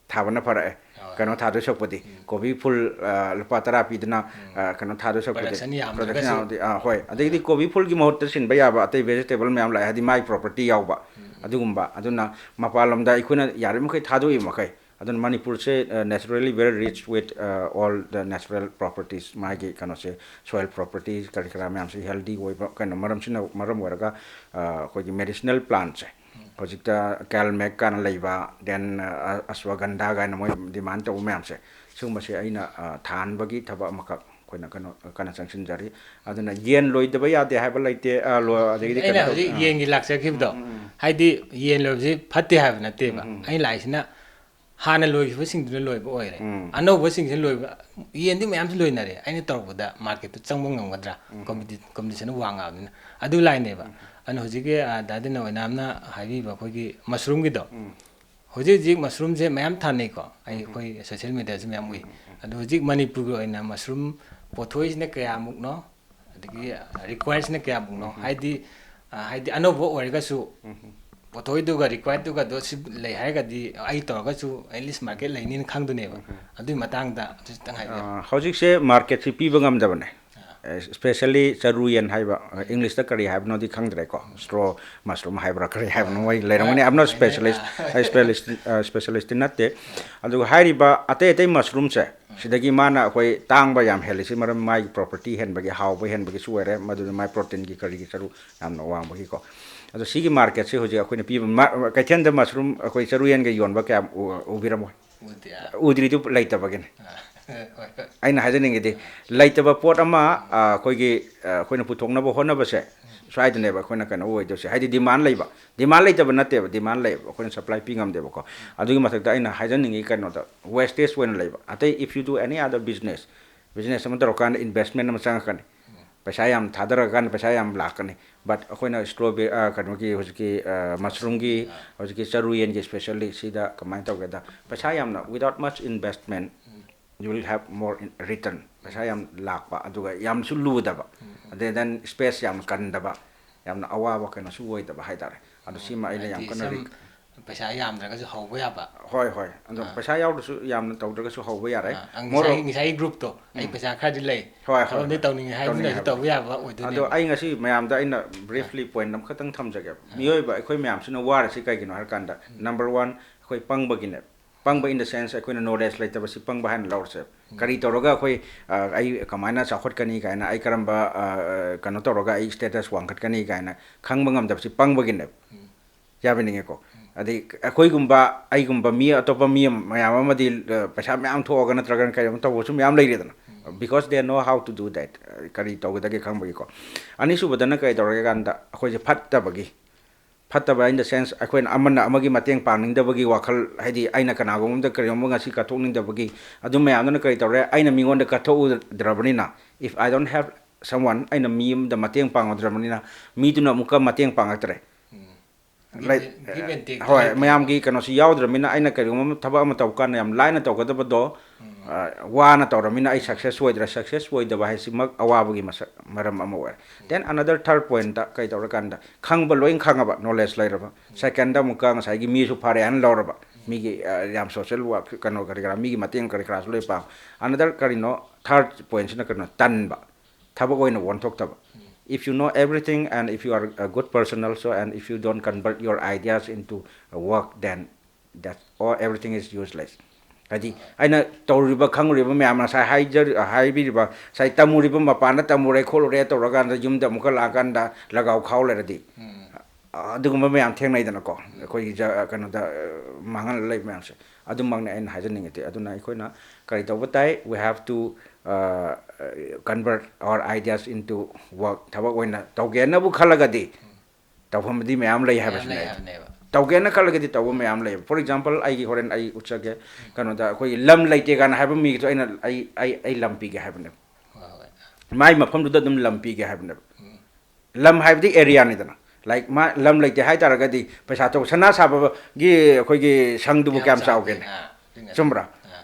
ꯊꯥꯕꯅ ꯐꯔꯛꯑꯦ꯫ ꯍꯣꯏ꯫ ꯀꯩꯅꯣ ꯊꯥꯗꯣꯏ ꯁꯔꯨꯛꯄꯨꯗꯤ, ꯀꯣꯕꯤ ꯐꯨꯜ, ꯑ, ꯂꯨꯄꯥ ꯇꯔꯥ ꯄꯤꯗꯅ, ꯑ, ꯀꯩꯅꯣ ꯊꯥꯗꯣꯏ ꯁꯔꯨꯛꯄꯨꯗꯤ, Production ꯌꯥꯝꯗ꯭ꯔꯒꯁꯨ꯫ Production ꯌꯥꯝꯗꯤ, ꯑ, ꯍꯣꯏ, ꯑꯗꯒꯤꯗꯤ ꯀꯣꯕꯤ ꯐꯨꯜꯒꯤ ꯃꯍꯨꯠꯇ ꯁꯤꯟꯕ ꯌꯥꯕ ꯑꯇꯩ vegetable ꯃꯌꯥꯝ ꯂꯥꯛꯑꯦ, ꯍꯥꯏꯗꯤ ꯃꯥꯒꯤ property ꯌꯥꯎꯕ ꯑꯗꯨꯒꯨꯝꯕ꯫ ꯑꯗꯨꯅ ꯃꯄꯥꯟ ꯂꯝꯗ ꯑꯩꯈꯣꯏꯅ ꯌꯥꯔꯤꯕ ꯃꯈꯩ ꯊꯥꯗꯣꯛꯏ ꯃꯈꯩ, ꯑꯗꯨꯅ ꯃꯅꯤꯄꯨꯔꯁꯦ, ꯑ, naturally very rich with, ꯑ, all the natural properties, ꯃꯥꯒꯤ ꯀꯩꯅꯣꯁꯦ, soil properties ꯀꯔꯤ ꯀꯔꯥ ꯃꯌꯥꯝꯁꯦ healthy ꯑꯣꯏꯕ ꯀꯩꯅꯣ ꯃꯔꯝꯁꯤꯅ ꯃꯔꯝ ꯑꯣꯏꯔꯒ, ꯑ, ꯑꯩꯈꯣꯏꯒꯤ medicinal plantꯁꯦ ꯍꯧꯖꯤꯛꯇ Calmette ꯀꯥꯏꯅ ꯂꯩꯕ, then, ꯑ, Ashwagandha ꯀꯥꯏꯅ ꯃꯣꯏ demand ꯇꯧꯕ ꯃꯌꯥꯝꯁꯦ, ꯁꯤꯒꯨꯝꯕꯁꯦ ꯑꯩꯅ, ꯑ, ꯊꯥꯍꯟꯕꯒꯤ ꯊꯕꯛ ꯑꯃꯈꯛ ꯑꯩꯈꯣꯏꯅ ꯀꯩꯅꯣ ꯀꯟꯅ ꯆꯪꯁꯤꯟꯖꯔꯤ꯫ ꯑꯗꯨꯅ ꯌꯦꯟ ꯂꯣꯏꯗꯕ ꯌꯥꯗꯦ ꯍꯥꯏꯕ ꯂꯩꯇꯦ, ꯑ, ꯂꯣ-, ꯑꯗꯒꯤꯗꯤ ꯑꯩꯅ ꯀꯩꯅꯣ ꯇꯧ-, ꯍꯧꯖꯤꯛ ꯑ, ꯌꯦꯟꯒꯤ ꯂꯥꯛꯆꯈꯤꯕꯗꯣ, ꯍꯥꯏꯗꯤ ꯌꯦꯟ ꯂꯣꯏꯕꯁꯤ ꯐꯠꯇꯦ ꯍꯥꯏꯕ ꯅꯠꯇꯦꯕ꯫ ꯑꯩꯅ ꯂꯥꯛꯏꯁꯤꯅ ꯍꯥꯟꯅ ꯂꯣꯏꯈꯤꯕꯁꯤꯡꯗꯨꯅ ꯂꯣꯏꯕ ꯑꯣꯏꯔꯦ꯫ ꯑꯅꯧꯕꯁꯤꯡꯁꯤꯅ ꯂꯣꯏꯕ, ꯌꯦꯟꯗꯤ ꯃꯌꯥꯝꯁꯨ ꯂꯣꯏꯅꯔꯦ꯫ ꯑꯩꯅ ꯇꯧꯔꯛꯄꯗ marketꯇꯨ ꯆꯪꯕ ꯉꯝꯒꯗ꯭ꯔꯥ? Competi-, competition ꯋꯥꯡꯉꯛꯑꯕꯅꯤꯅ꯫ ꯑꯗꯨ ꯂꯥꯏꯅꯦꯕ꯫ ꯑꯗꯨꯅ ꯍꯧꯖꯤꯛꯀꯤ, ꯑ, ꯗꯥ ꯗꯤꯅꯣꯏꯅꯥꯝꯅ ꯍꯥꯏꯕꯤꯕ ꯑꯩꯈꯣꯏꯒꯤ mushroomꯒꯤꯗꯣ, ꯍꯧꯖꯤꯛ ꯍꯧꯖꯤꯛ mushroomꯁꯦ ꯃꯌꯥꯝ ꯊꯥꯅꯩꯀꯣ꯫ ꯑꯩ, ꯑꯩꯈꯣꯏ social mediaꯁꯨ ꯃꯌꯥꯝ ꯎꯏ꯫ ꯑꯗꯣ ꯍꯧꯖꯤꯛ ꯃꯅꯤꯄꯨꯔꯒꯤ ꯑꯣꯏꯅ mushroom ꯄꯣꯠꯊꯣꯛꯏꯁꯤꯅ ꯀꯌꯥꯃꯨꯛꯅꯣ? ꯑꯗꯒꯤ, ꯑ, requireꯁꯤꯅ ꯀꯌꯥꯃꯨꯛꯅꯣ? ꯍꯥꯏꯗꯤ, ꯑ, ꯍꯥꯏꯗꯤ ꯑꯅꯧꯕ ꯑꯣꯏꯔꯒꯁꯨ ꯄꯣꯠꯊꯣꯛꯏꯗꯨꯒ requireꯗꯨꯒꯗꯣ ꯁꯤ ꯂꯩ ꯍꯥꯏꯔꯒꯗꯤ ꯑꯩ ꯇꯧꯔꯒꯁꯨ at least market ꯂꯩꯅꯤꯅ ꯈꯪꯗꯣꯏꯅꯦꯕ꯫ ꯑꯗꯨꯒꯤ ꯃꯇꯥꯡꯗ ꯈꯤꯇꯪ ꯍꯥꯏꯕꯤꯌꯨ꯫ ꯑ, ꯍꯧꯖꯤꯛꯁꯦ marketꯁꯤ ꯄꯤꯕ ꯉꯝꯗꯕꯅꯦ꯫ ꯑ, especially ꯆꯔꯨ ꯌꯦꯟ ꯍꯥꯏꯕ, ꯑ, Englishꯇ ꯀꯔꯤ ꯍꯥꯏꯕꯅꯣꯗꯤ ꯈꯪꯗ꯭ꯔꯦꯀꯣ, straw mushroom ꯍꯥꯏꯕ꯭ꯔꯥ ꯀꯔꯤ ꯍꯥꯏꯕꯅꯣ, ꯃꯣꯏ ꯂꯩꯔꯝꯒꯅꯤ꯫ I'm not specialist, ꯑ, specialist, ꯑ, specialistꯇꯤ ꯅꯠꯇꯦ꯫ ꯑꯗꯨꯒ ꯍꯥꯏꯔꯤꯕ ꯑꯇꯩ ꯑꯇꯩ mushroomꯁꯦ, ꯁꯤꯗꯒꯤ ꯃꯥꯅ ꯑꯩꯈꯣꯏ ꯇꯥꯡꯕ ꯌꯥꯝ ꯍꯦꯜꯂꯤꯁꯤ ꯃꯔꯝ ꯃꯥꯒꯤ property ꯍꯦꯟꯕꯒꯤ, ꯍꯥꯎꯕ ꯍꯦꯟꯕꯒꯤꯁꯨ ꯑꯣꯏꯔꯦ, ꯃꯗꯨꯅ ꯃꯥꯒꯤ proteinꯒꯤ ꯀꯔꯤꯒꯤ ꯁꯔꯨꯛ ꯌꯥꯝꯅ ꯋꯥꯡꯕꯒꯤꯀꯣ꯫ ꯑꯗꯣ ꯁꯤꯒꯤ marketꯁꯤ ꯍꯧꯖꯤꯛ ꯑꯩꯈꯣꯏꯅ ꯄꯤꯕ ꯃ-, ꯀꯩꯊꯦꯜꯗ mushroom ꯑꯩꯈꯣꯏ ꯆꯔꯨ ꯌꯦꯟꯒ ꯌꯣꯟꯕ ꯀꯌꯥꯝ ꯎ-, ꯎꯕꯤꯔꯝꯃꯣꯏ? ꯎꯗꯦ, ꯑ꯫ ꯎꯗ꯭ꯔꯤꯗꯨ ꯂꯩꯇꯕꯒꯤꯅꯦ꯫ ꯑ, ꯍꯣꯏ, ꯍꯣꯏ꯫ ꯑꯩꯅ ꯍꯥꯏꯖꯅꯤꯡꯉꯤꯗꯤ, ꯂꯩꯇꯕ ꯄꯣꯠ ꯑꯃ, ꯑ, ꯑꯩꯈꯣꯏꯒꯤ, ꯑ, ꯑꯩꯈꯣꯏꯅ ꯄꯨꯊꯣꯛꯅꯕ ꯍꯣꯠꯅꯕꯁꯦ, ꯁ꯭ꯋꯥꯏꯗꯅꯦꯕ ꯑꯩꯈꯣꯏꯅ ꯀꯩꯅꯣ ꯑꯣꯏꯗꯣꯏꯁꯦ꯫ ꯍꯥꯏꯗꯤ demand ꯂꯩꯕ, demand ꯂꯩꯇꯕ ꯅꯠꯇꯦꯕ, demand ꯂꯩꯌꯦꯕ, ꯑꯩꯈꯣꯏꯅ supply ꯄꯤ ꯉꯝꯗꯦꯕꯀꯣ꯫ ꯑꯗꯨꯒꯤ ꯃꯊꯛꯇ ꯑꯩꯅ ꯍꯥꯏꯖꯅꯤꯡꯉꯤ ꯀꯩꯅꯣꯗ, wastage ꯑꯣꯏꯅ ꯂꯩꯕ꯫ ꯑꯇꯩ, if you do any other business, business ꯑꯃ ꯇꯧꯔꯀꯥꯟꯗ investment ꯑꯃ ꯆꯪꯉꯛꯀꯅꯤ, ꯄꯩꯁꯥ ꯌꯥꯝ ꯊꯥꯗꯔꯀꯥꯟꯗ ꯄꯩꯁꯥ ꯌꯥꯝ ꯂꯥꯛꯀꯅꯤ꯫ But ꯑꯩꯈꯣꯏꯅ strawberry, ꯑ, ꯀꯩꯅꯣꯒꯤ ꯍꯧꯖꯤꯛꯀꯤ, ꯑ, mushroomꯒꯤ, ꯍꯧꯖꯤꯛꯀꯤ ꯆꯔꯨ ꯌꯦꯟꯒꯤ specially ꯁꯤꯗ ꯀꯃꯥꯏꯅ ꯇꯧꯒꯦꯗ, ꯄꯩꯁꯥ ꯌꯥꯝꯅ, without much investment, you will have more in return. ꯄꯩꯁꯥ ꯌꯥꯝ ꯂꯥꯛꯄ, ꯑꯗꯨꯒ ꯌꯥꯝꯁꯨ ꯂꯨꯗꯕ, ꯑꯗꯩ then space ꯌꯥꯝ ꯀꯟꯗꯕ, ꯌꯥꯝꯅ ꯑꯋꯥꯕ ꯀꯩꯅꯣꯁꯨ ꯑꯣꯏꯗꯕ ꯍꯥꯏꯇꯥꯔꯦ꯫ ꯑꯗꯣ ꯁꯤꯃ ꯑꯩꯅ ꯌꯥꯝ ꯍꯥꯏꯗꯤ ꯀꯟꯅ some rec-, ꯄꯩꯁꯥ ꯌꯥꯝꯗ꯭ꯔꯒꯁꯨ ꯍꯧꯕ ꯌꯥꯕ꯫ ꯍꯣꯏ, ꯍꯣꯏ꯫ ꯑꯗꯣ ꯑꯥ꯫ ꯄꯩꯁꯥ ꯌꯥꯎꯗ꯭ꯔꯁꯨ ꯌꯥꯝꯅ ꯇꯧꯗ꯭ꯔꯒꯁꯨ ꯍꯧꯕ ꯌꯥꯔꯦ꯫ ꯑꯥ, ꯑꯪ, ꯃꯣꯔꯣꯛ- ꯉꯁꯥꯏꯒꯤ, ꯉꯁꯥꯏꯒꯤ group ꯇꯣ, "ꯑꯩ ꯎꯝ꯫ ꯄꯩꯁꯥ ꯈꯔꯗꯤ ꯂꯩ, ꯍꯣꯏ, ꯍꯣꯏ, ꯊꯕꯛ ꯑꯝꯇ ꯍꯣꯏ꯫ ꯇꯧꯅꯤꯡꯉꯦ" ꯍꯥꯏꯕꯗꯨꯅꯁꯨ ꯇꯧꯅꯤꯡꯉꯦ ꯇꯧꯕ ꯌꯥꯕ ꯑꯗꯣ ꯑꯣꯏꯗꯣꯏꯅꯦꯕ꯫ ꯑꯩ ꯉꯁꯤ ꯃꯌꯥꯝꯗ ꯑꯩꯅ briefly point ꯑꯃꯈꯛꯇꯪ ꯊꯝꯖꯒꯦ꯫ ꯑꯥ꯫ ꯃꯤꯑꯣꯏꯕ ꯑꯩꯈꯣꯏ ꯃꯌꯥꯝꯁꯤꯅ ꯋꯥꯔꯤꯁꯤ ꯀꯩꯒꯤꯅꯣ ꯍꯥꯏꯔꯀꯥꯟꯗ, ꯎꯝ꯫ number one, ꯑꯩꯈꯣꯏ ꯄꯪꯕꯒꯤꯅꯦ꯫ ꯄꯪꯕ in the sense ꯑꯩꯈꯣꯏꯅ knowledge ꯂꯩꯇꯕꯁꯤ ꯄꯪꯕ ꯍꯥꯏꯅ ꯂꯧꯔꯁꯦ꯫ ꯎꯝ꯫ ꯀꯔꯤ ꯇꯧꯔꯒ ꯑꯩꯈꯣꯏ, ꯑ, ꯑꯩ ꯀꯃꯥꯏꯅ ꯆꯥꯎꯈꯠꯀꯅꯤ ꯀꯥꯏꯅ, ꯑꯩ ꯀꯔꯝꯕ, ꯑ, ꯀꯩꯅꯣ ꯇꯧꯔꯒ ꯑꯩ status ꯋꯥꯡꯈꯠꯀꯅꯤ ꯀꯥꯏꯅ ꯈꯪꯕ ꯉꯝꯗꯕꯁꯤ ꯄꯪꯕꯒꯤꯅꯦꯕ꯫ ꯎꯝ꯫ ꯌꯥꯕꯤꯅꯤꯡꯉꯦꯀꯣ꯫ ꯎꯝ꯫ ꯑꯗꯩ ꯑꯩꯈꯣꯏꯒꯨꯝꯕ, ꯑꯩꯒꯨꯝꯕ ꯃꯤ ꯑꯇꯣꯞꯄ ꯃꯤ ꯑꯃ, ꯃꯌꯥꯝ ꯑꯃꯗꯤ, ꯑ, ꯄꯩꯁꯥ ꯃꯌꯥꯝ ꯊꯣꯛꯑꯒ ꯅꯠꯇ꯭ꯔꯒꯅ ꯀꯩꯅꯣꯝ ꯇꯧꯕꯁꯨ ꯃꯌꯥꯝ ꯂꯩꯔꯦꯗꯅ꯫ ꯎꯝ꯫ Because they know how to do that, ꯑ, ꯀꯔꯤ ꯇꯧꯒꯗꯒꯦ ꯈꯪꯕꯒꯤꯀꯣ꯫ ꯑꯅꯤꯁꯨꯕꯗꯅ ꯀꯔꯤ ꯇꯧꯔꯒꯦ ꯀꯥꯟꯗ ꯑꯩꯈꯣꯏꯁꯦ ꯐꯠꯇꯕꯒꯤ, ꯐꯠꯇꯕ in the sense ꯑꯩꯈꯣꯏꯅ ꯑꯃꯅ ꯑꯃꯒꯤ ꯃꯇꯦꯡ ꯄꯥꯡꯅꯤꯡꯗꯕꯒꯤ ꯋꯥꯈꯜ, ꯍꯥꯏꯗꯤ ꯑꯩꯅ ꯀꯅꯥꯒꯨꯝꯕ ꯑꯃꯗ ꯀꯔꯤꯒꯨꯝꯕ ꯉꯁꯤ ꯀꯠꯊꯣꯛꯅꯤꯡꯗꯕꯒꯤ, ꯑꯗꯨ ꯃꯌꯥꯝꯗꯨꯅ ꯀꯔꯤ ꯇꯧꯔꯦ? ꯑꯩꯅ ꯃꯤꯉꯣꯟꯗ ꯀꯠꯊꯣꯛꯎꯗ꯭ꯔꯕꯅꯤꯅ, if I don't have someone, ꯑꯩꯅ ꯃꯤ ꯑꯃꯗ ꯃꯇꯦꯡ ꯄꯥꯡꯉꯨꯗ꯭ꯔꯕꯅꯤꯅ, ꯃꯤꯗꯨꯅ ꯑꯃꯨꯛꯀ ꯃꯇꯦꯡ ꯄꯥꯡꯉꯛꯇ꯭ꯔꯦ꯫ ꯎꯝ꯫ Like, Give and, give and take ꯍꯣꯏ, ꯍꯥꯏꯕꯅꯦꯕ꯫ ꯃꯌꯥꯝꯒꯤ ꯀꯩꯅꯣꯁꯤ ꯌꯥꯎꯗ꯭ꯔꯕꯅꯤꯅ ꯑꯩꯅ ꯀꯔꯤꯒꯨꯝꯕ ꯑꯃ ꯊꯕꯛ ꯑꯃ ꯇꯧꯕ ꯀꯥꯟꯗ ꯌꯥꯝ ꯂꯥꯏꯅ ꯇꯧꯒꯗꯕꯗꯣ, ꯎꯝ꯫ ꯑ, ꯋꯥꯅ ꯇꯧꯔꯕꯅꯤꯅ ꯑꯩ success ꯑꯣꯏꯗ꯭ꯔꯦ꯫ Success ꯑꯣꯏꯗꯕ ꯍꯥꯏꯁꯤꯃꯛ ꯑꯋꯥꯕꯒꯤ ꯃꯁꯛ, ꯃꯔꯝ ꯑꯃ ꯑꯣꯏꯔꯦ꯫ Then another third pointꯇ ꯀꯩ ꯇꯧꯔꯀꯥꯟꯗ ꯈꯪꯕ ꯂꯣꯏ ꯈꯪꯉꯕ, knowledge ꯂꯩꯔꯕ꯫ Secondꯗ ꯑꯃꯨꯛꯀ ꯉꯁꯥꯏꯒꯤ ꯃꯤꯁꯨ ꯐꯔꯦ ꯍꯥꯏꯅ ꯂꯧꯔꯕ꯫ ꯃꯤꯒꯤ, ꯑ, ꯌꯥꯝ social work, ꯀꯩꯅꯣ, ꯀꯔꯤ ꯀꯔꯥ, ꯃꯤꯒꯤ ꯃꯇꯦꯡ ꯀꯔꯤ ꯀꯔꯥꯁꯨ ꯂꯣꯏ ꯄꯥꯡ꯫ Another ꯀꯔꯤꯅꯣ, third pointꯁꯤꯅ ꯀꯩꯅꯣ, ꯇꯟꯕ꯫ ꯊꯕꯛ ꯑꯣꯏꯅ ꯑꯣꯟꯊꯣꯛꯇꯕ꯫ If you know everything and if you are a good person also and if you don't convert your ideas into a work, then that all, everything is useless. ꯍꯥꯏꯗꯤ ꯑꯩꯅ ꯇꯧꯔꯤꯕ, ꯈꯪꯉꯨꯔꯤꯕ ꯃꯌꯥꯝ, ꯉꯁꯥꯏ ꯍꯥꯏꯖꯔ-, ꯍꯥꯏꯕꯤꯔꯤꯕ, ꯉꯁꯥꯏ ꯇꯝꯃꯨꯔꯤꯕ, ꯃꯄꯥꯟꯗ ꯇꯝꯃꯨꯔꯦ ꯈꯣꯠꯂꯨꯔꯦ ꯇꯧꯔꯀꯥꯟꯗ ꯌꯨꯝꯗ ꯑꯃꯨꯛꯀ ꯂꯥꯛꯑꯀꯥꯟꯗ ꯂꯒꯥꯎ ꯈꯥꯎ ꯂꯩꯔꯗꯤ, ꯎꯝ꯫ ꯑ-, ꯑꯗꯨꯒꯨꯝꯕ ꯃꯌꯥꯝ ꯊꯦꯡꯅꯩꯗꯅꯀꯣ, ꯑꯩꯈꯣꯏꯒꯤ ꯖ-, ꯀꯩꯅꯣꯗ, ꯑ, ꯃꯥꯡꯍꯜꯂ ꯂꯩꯕ ꯃꯌꯥꯝꯁꯦ꯫ ꯑꯗꯨꯃꯛꯅꯦ ꯑꯩꯅ ꯍꯥꯏꯖꯅꯤꯡꯉꯤꯗꯤ꯫ ꯑꯗꯨꯅ ꯑꯩꯈꯣꯏꯅ ꯀꯔꯤ ꯇꯧꯕ ꯇꯥꯏ? We have to, uh, convert our ideas into work. ꯊꯕꯛ ꯑꯣꯏꯅ ꯇꯧꯒꯦꯅꯕꯨ ꯈꯜꯂꯒꯗꯤ, ꯇꯧꯐꯝꯗꯤ ꯃꯌꯥꯝ ꯂꯩ ꯃꯌꯥꯝ ꯍꯥꯏꯕꯁꯤꯅꯦ ꯂꯩ ꯑꯩ꯫ ꯍꯥꯏꯕꯅꯦꯕ꯫ ꯇꯧꯒꯦꯅ ꯈꯜꯂꯒꯗꯤ ꯇꯧꯕ ꯃꯌꯥꯝ ꯂꯩꯌꯦꯕ꯫ For example, ꯑꯩꯒꯤ ꯍꯣꯔꯦꯟ ꯑꯩ ꯎꯠꯆꯒꯦ, ꯀꯩꯅꯣꯗ ꯑꯩꯈꯣꯏꯒꯤ ꯂꯝ ꯂꯩꯇꯦ ꯀꯥꯏꯅ ꯍꯥꯏꯕ ꯃꯤꯒꯤꯗꯣ ꯑꯩꯅ, ꯑꯩ, ꯑꯩ, ꯑꯩ ꯂꯝ ꯄꯤꯒꯦ ꯍꯥꯏꯕꯅꯦꯕ꯫ ꯍꯣꯏ, ꯍꯣꯏ꯫ ꯃꯥꯏ ꯃꯐꯝꯗꯨꯗ ꯑꯗꯨꯝ ꯂꯝ ꯄꯤꯒꯦ ꯍꯥꯏꯕꯅꯦꯕ꯫ ꯎꯝ꯫ ꯂꯝ ꯍꯥꯏꯕꯗꯤ areaꯅꯤꯗꯅ꯫ Like, ꯃꯥ ꯂꯝ ꯂꯩꯇꯦ ꯍꯥꯏ ꯇꯥꯔꯒꯗꯤ ꯄꯩꯁꯥ ꯊꯣꯛ-, ꯁꯅꯥ ꯁꯥꯕꯒꯤ ꯑꯩꯈꯣꯏꯒꯤ ꯁꯪꯗꯨꯕꯨ ꯀꯌꯥꯝ ꯆꯥꯎꯒꯦꯅꯦ? ꯑꯥ, ꯑꯗꯨꯅ ꯆꯨꯝꯕ꯭ꯔꯥ? ꯑꯥ꯫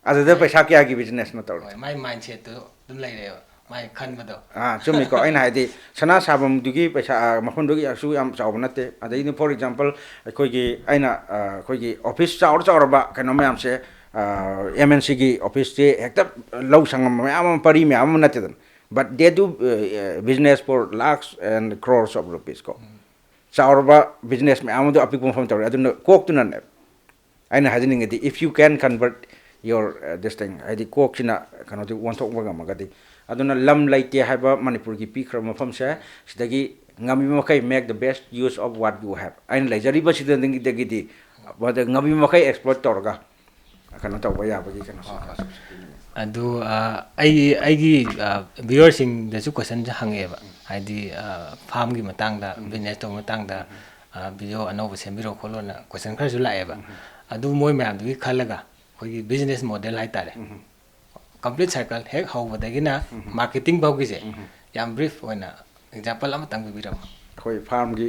ꯑꯗꯨꯗ ꯄꯩꯁꯥ ꯀꯌꯥꯒꯤ businessꯅꯣ ꯇꯧꯔꯤꯗꯣ? ꯍꯣꯏ, ꯃꯥꯏ mindsetꯇꯨ ꯑꯗꯨꯝ ꯂꯩꯔꯦꯕ꯫ ꯃꯥꯏ ꯈꯟꯕꯗꯣ꯫ ꯑꯥ, ꯆꯨꯝꯃꯤꯀꯣ꯫ ꯑꯩꯅ ꯍꯥꯏꯗꯤ ꯁꯅꯥ ꯁꯥꯐꯝꯗꯨꯒꯤ ꯄꯩꯁꯥ, ꯑꯥ, ꯃꯐꯝꯗꯨꯒꯤ ꯀꯩꯁꯨ ꯌꯥꯝ ꯆꯥꯎꯕ ꯅꯠꯇꯦ꯫ ꯑꯗꯩꯗꯤ, for example, ꯑꯩꯈꯣꯏꯒꯤ, ꯑꯩꯅ, ꯑꯥ, ꯑꯩꯈꯣꯏꯒꯤ office ꯆꯥꯎꯔ ꯆꯥꯎꯔꯕ ꯀꯩꯅꯣ ꯃꯌꯥꯝꯁꯦ, ꯑꯦꯝ ꯑꯦꯟ ꯁꯤꯒꯤ officeꯁꯦ ꯍꯦꯛꯇ ꯂꯧ ꯁꯪꯉꯝ ꯃꯌꯥꯝ ꯑꯃ, ꯄꯔꯤ ꯃꯌꯥꯝ ꯑꯃ ꯅꯠꯇꯦꯗꯅ, but they do business for lakhs and crores of rupees ꯀꯣ꯫ ꯆꯥꯎꯔꯕ business ꯃꯌꯥꯝ ꯑꯗꯨ ꯑꯄꯤꯛꯄ ꯃꯐꯝ ꯇꯧꯔꯦ꯫ ꯑꯗꯨꯅ ꯀꯣꯛꯇꯨꯅꯅꯦ꯫ ꯑꯩꯅ ꯍꯥꯏꯖꯅꯤꯡꯉꯗꯤ, if you can convert your, uh, this thing, ꯍꯥꯏꯗꯤ ꯀꯣꯛꯁꯤꯅ ꯀꯩꯅꯣꯗꯤ ꯑꯣꯟꯊꯣꯛꯄ ꯉꯝꯃꯒꯗꯤ, ꯑꯗꯨꯅ ꯂꯝ ꯂꯩꯇꯦ ꯍꯥꯏꯕ ꯃꯅꯤꯄꯨꯔꯒꯤ ꯄꯤꯈ꯭ꯔꯕ ꯃꯐꯝꯁꯦ, ꯁꯤꯗꯒꯤ ꯉꯝꯃꯤꯕ ꯃꯈꯩ make the best use of what you have꯫ ꯑꯩꯅ ꯂꯩꯖꯔꯤꯕꯁꯤꯗꯒꯤꯗꯤ ꯉꯝꯃꯤꯕ ꯃꯈꯩ exploit ꯇꯧꯔꯒ ꯀꯩꯅꯣ ꯇꯧꯕ ꯌꯥꯕꯒꯤ ꯀꯩꯅꯣꯁꯦ꯫ ꯑꯗꯨ, ꯑ, ꯑꯩ, ꯑꯩꯒꯤ, ꯑ, viewerꯁꯤꯡꯗꯁꯨ questionꯁꯦ ꯍꯪꯉꯛꯑꯦꯕ, ꯍꯥꯏꯗꯤ, ꯑ, farmꯒꯤ ꯃꯇꯥꯡꯗ, business ꯇꯧꯕ ꯃꯇꯥꯡꯗ, ꯑ, video ꯑꯅꯧꯕ ꯁꯦꯝꯕꯤꯔꯣ ꯈꯣꯠꯂꯣꯅ question ꯈꯔꯁꯨ ꯂꯥꯛꯑꯦꯕ꯫ ꯑꯗꯨ ꯃꯣꯏ ꯃꯌꯥꯝꯗꯨꯒꯤ ꯈꯜꯂꯒ ꯑꯩꯈꯣꯏꯒꯤ business model ꯍꯥꯏꯇꯥꯔꯦ, complete circle, ꯍꯦꯛ ꯍꯧꯕꯗꯒꯤꯅ marketing ꯐꯥꯎꯒꯤꯁꯦ ꯌꯥꯝ brief ꯑꯣꯏꯅ example ꯑꯃꯇꯪ ꯄꯤꯕꯤꯔꯝꯃꯣ꯫ ꯑꯩꯈꯣꯏ farmꯒꯤ,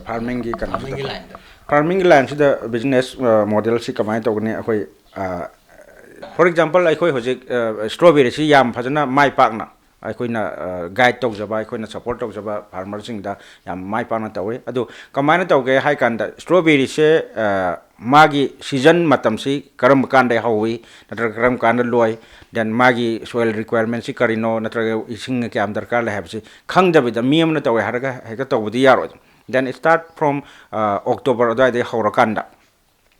farmingꯒꯤ ꯀꯩꯅꯣꯁꯤꯗ, Farmingꯒꯤ lineꯗ꯫ Farmingꯒꯤ lineꯁꯤꯗ business modelꯁꯤ ꯀꯃꯥꯏꯅ ꯇꯧꯒꯅꯤ? ꯑꯩꯈꯣꯏ, ꯑ, for example, ꯑꯩꯈꯣꯏ ꯍꯧꯖꯤꯛ strawberryꯁꯤ ꯌꯥꯝ ꯐꯖꯅ ꯃꯥꯏ ꯄꯥꯛꯅ ꯑꯩꯈꯣꯏꯅ, ꯑ, guide ꯇꯧꯖꯕ, ꯑꯩꯈꯣꯏꯅ support ꯇꯧꯖꯕ farmerꯁꯤꯡꯗ ꯌꯥꯝ ꯃꯥꯏ ꯄꯥꯛꯅ ꯇꯧꯏ꯫ ꯑꯗꯨ ꯀꯃꯥꯏꯅ ꯇꯧꯒꯦ ꯍꯥꯏ ꯀꯥꯟꯗ, strawberryꯁꯦ, ꯑ, ꯃꯥꯒꯤ season ꯃꯇꯝꯁꯤ ꯀꯔꯝꯕ ꯀꯥꯟꯗ ꯍꯧꯏ ꯅꯠꯇ꯭ꯔꯒ ꯀꯔꯝ ꯀꯥꯟꯗ ꯂꯣꯏ, then ꯃꯥꯒꯤ soil requirementꯁꯤ ꯀꯔꯤꯅꯣ, ꯅꯠꯇ꯭ꯔꯒ ꯏꯁꯤꯡ ꯀꯌꯥꯝ ꯗꯔꯀꯥꯔ ꯂꯩ ꯍꯥꯏꯕꯁꯤ ꯈꯪꯗꯕꯤꯗ ꯃꯤ ꯑꯃꯅ ꯇꯧꯋꯦ ꯍꯥꯏꯔꯒ ꯍꯦꯛꯇ ꯇꯧꯕꯗꯤ ꯌꯥꯔꯣꯏ꯫ Then start from, ꯑ, October ꯑꯗꯨꯋꯥꯏꯗꯒꯤ ꯍꯧꯔꯀꯥꯟꯗ꯫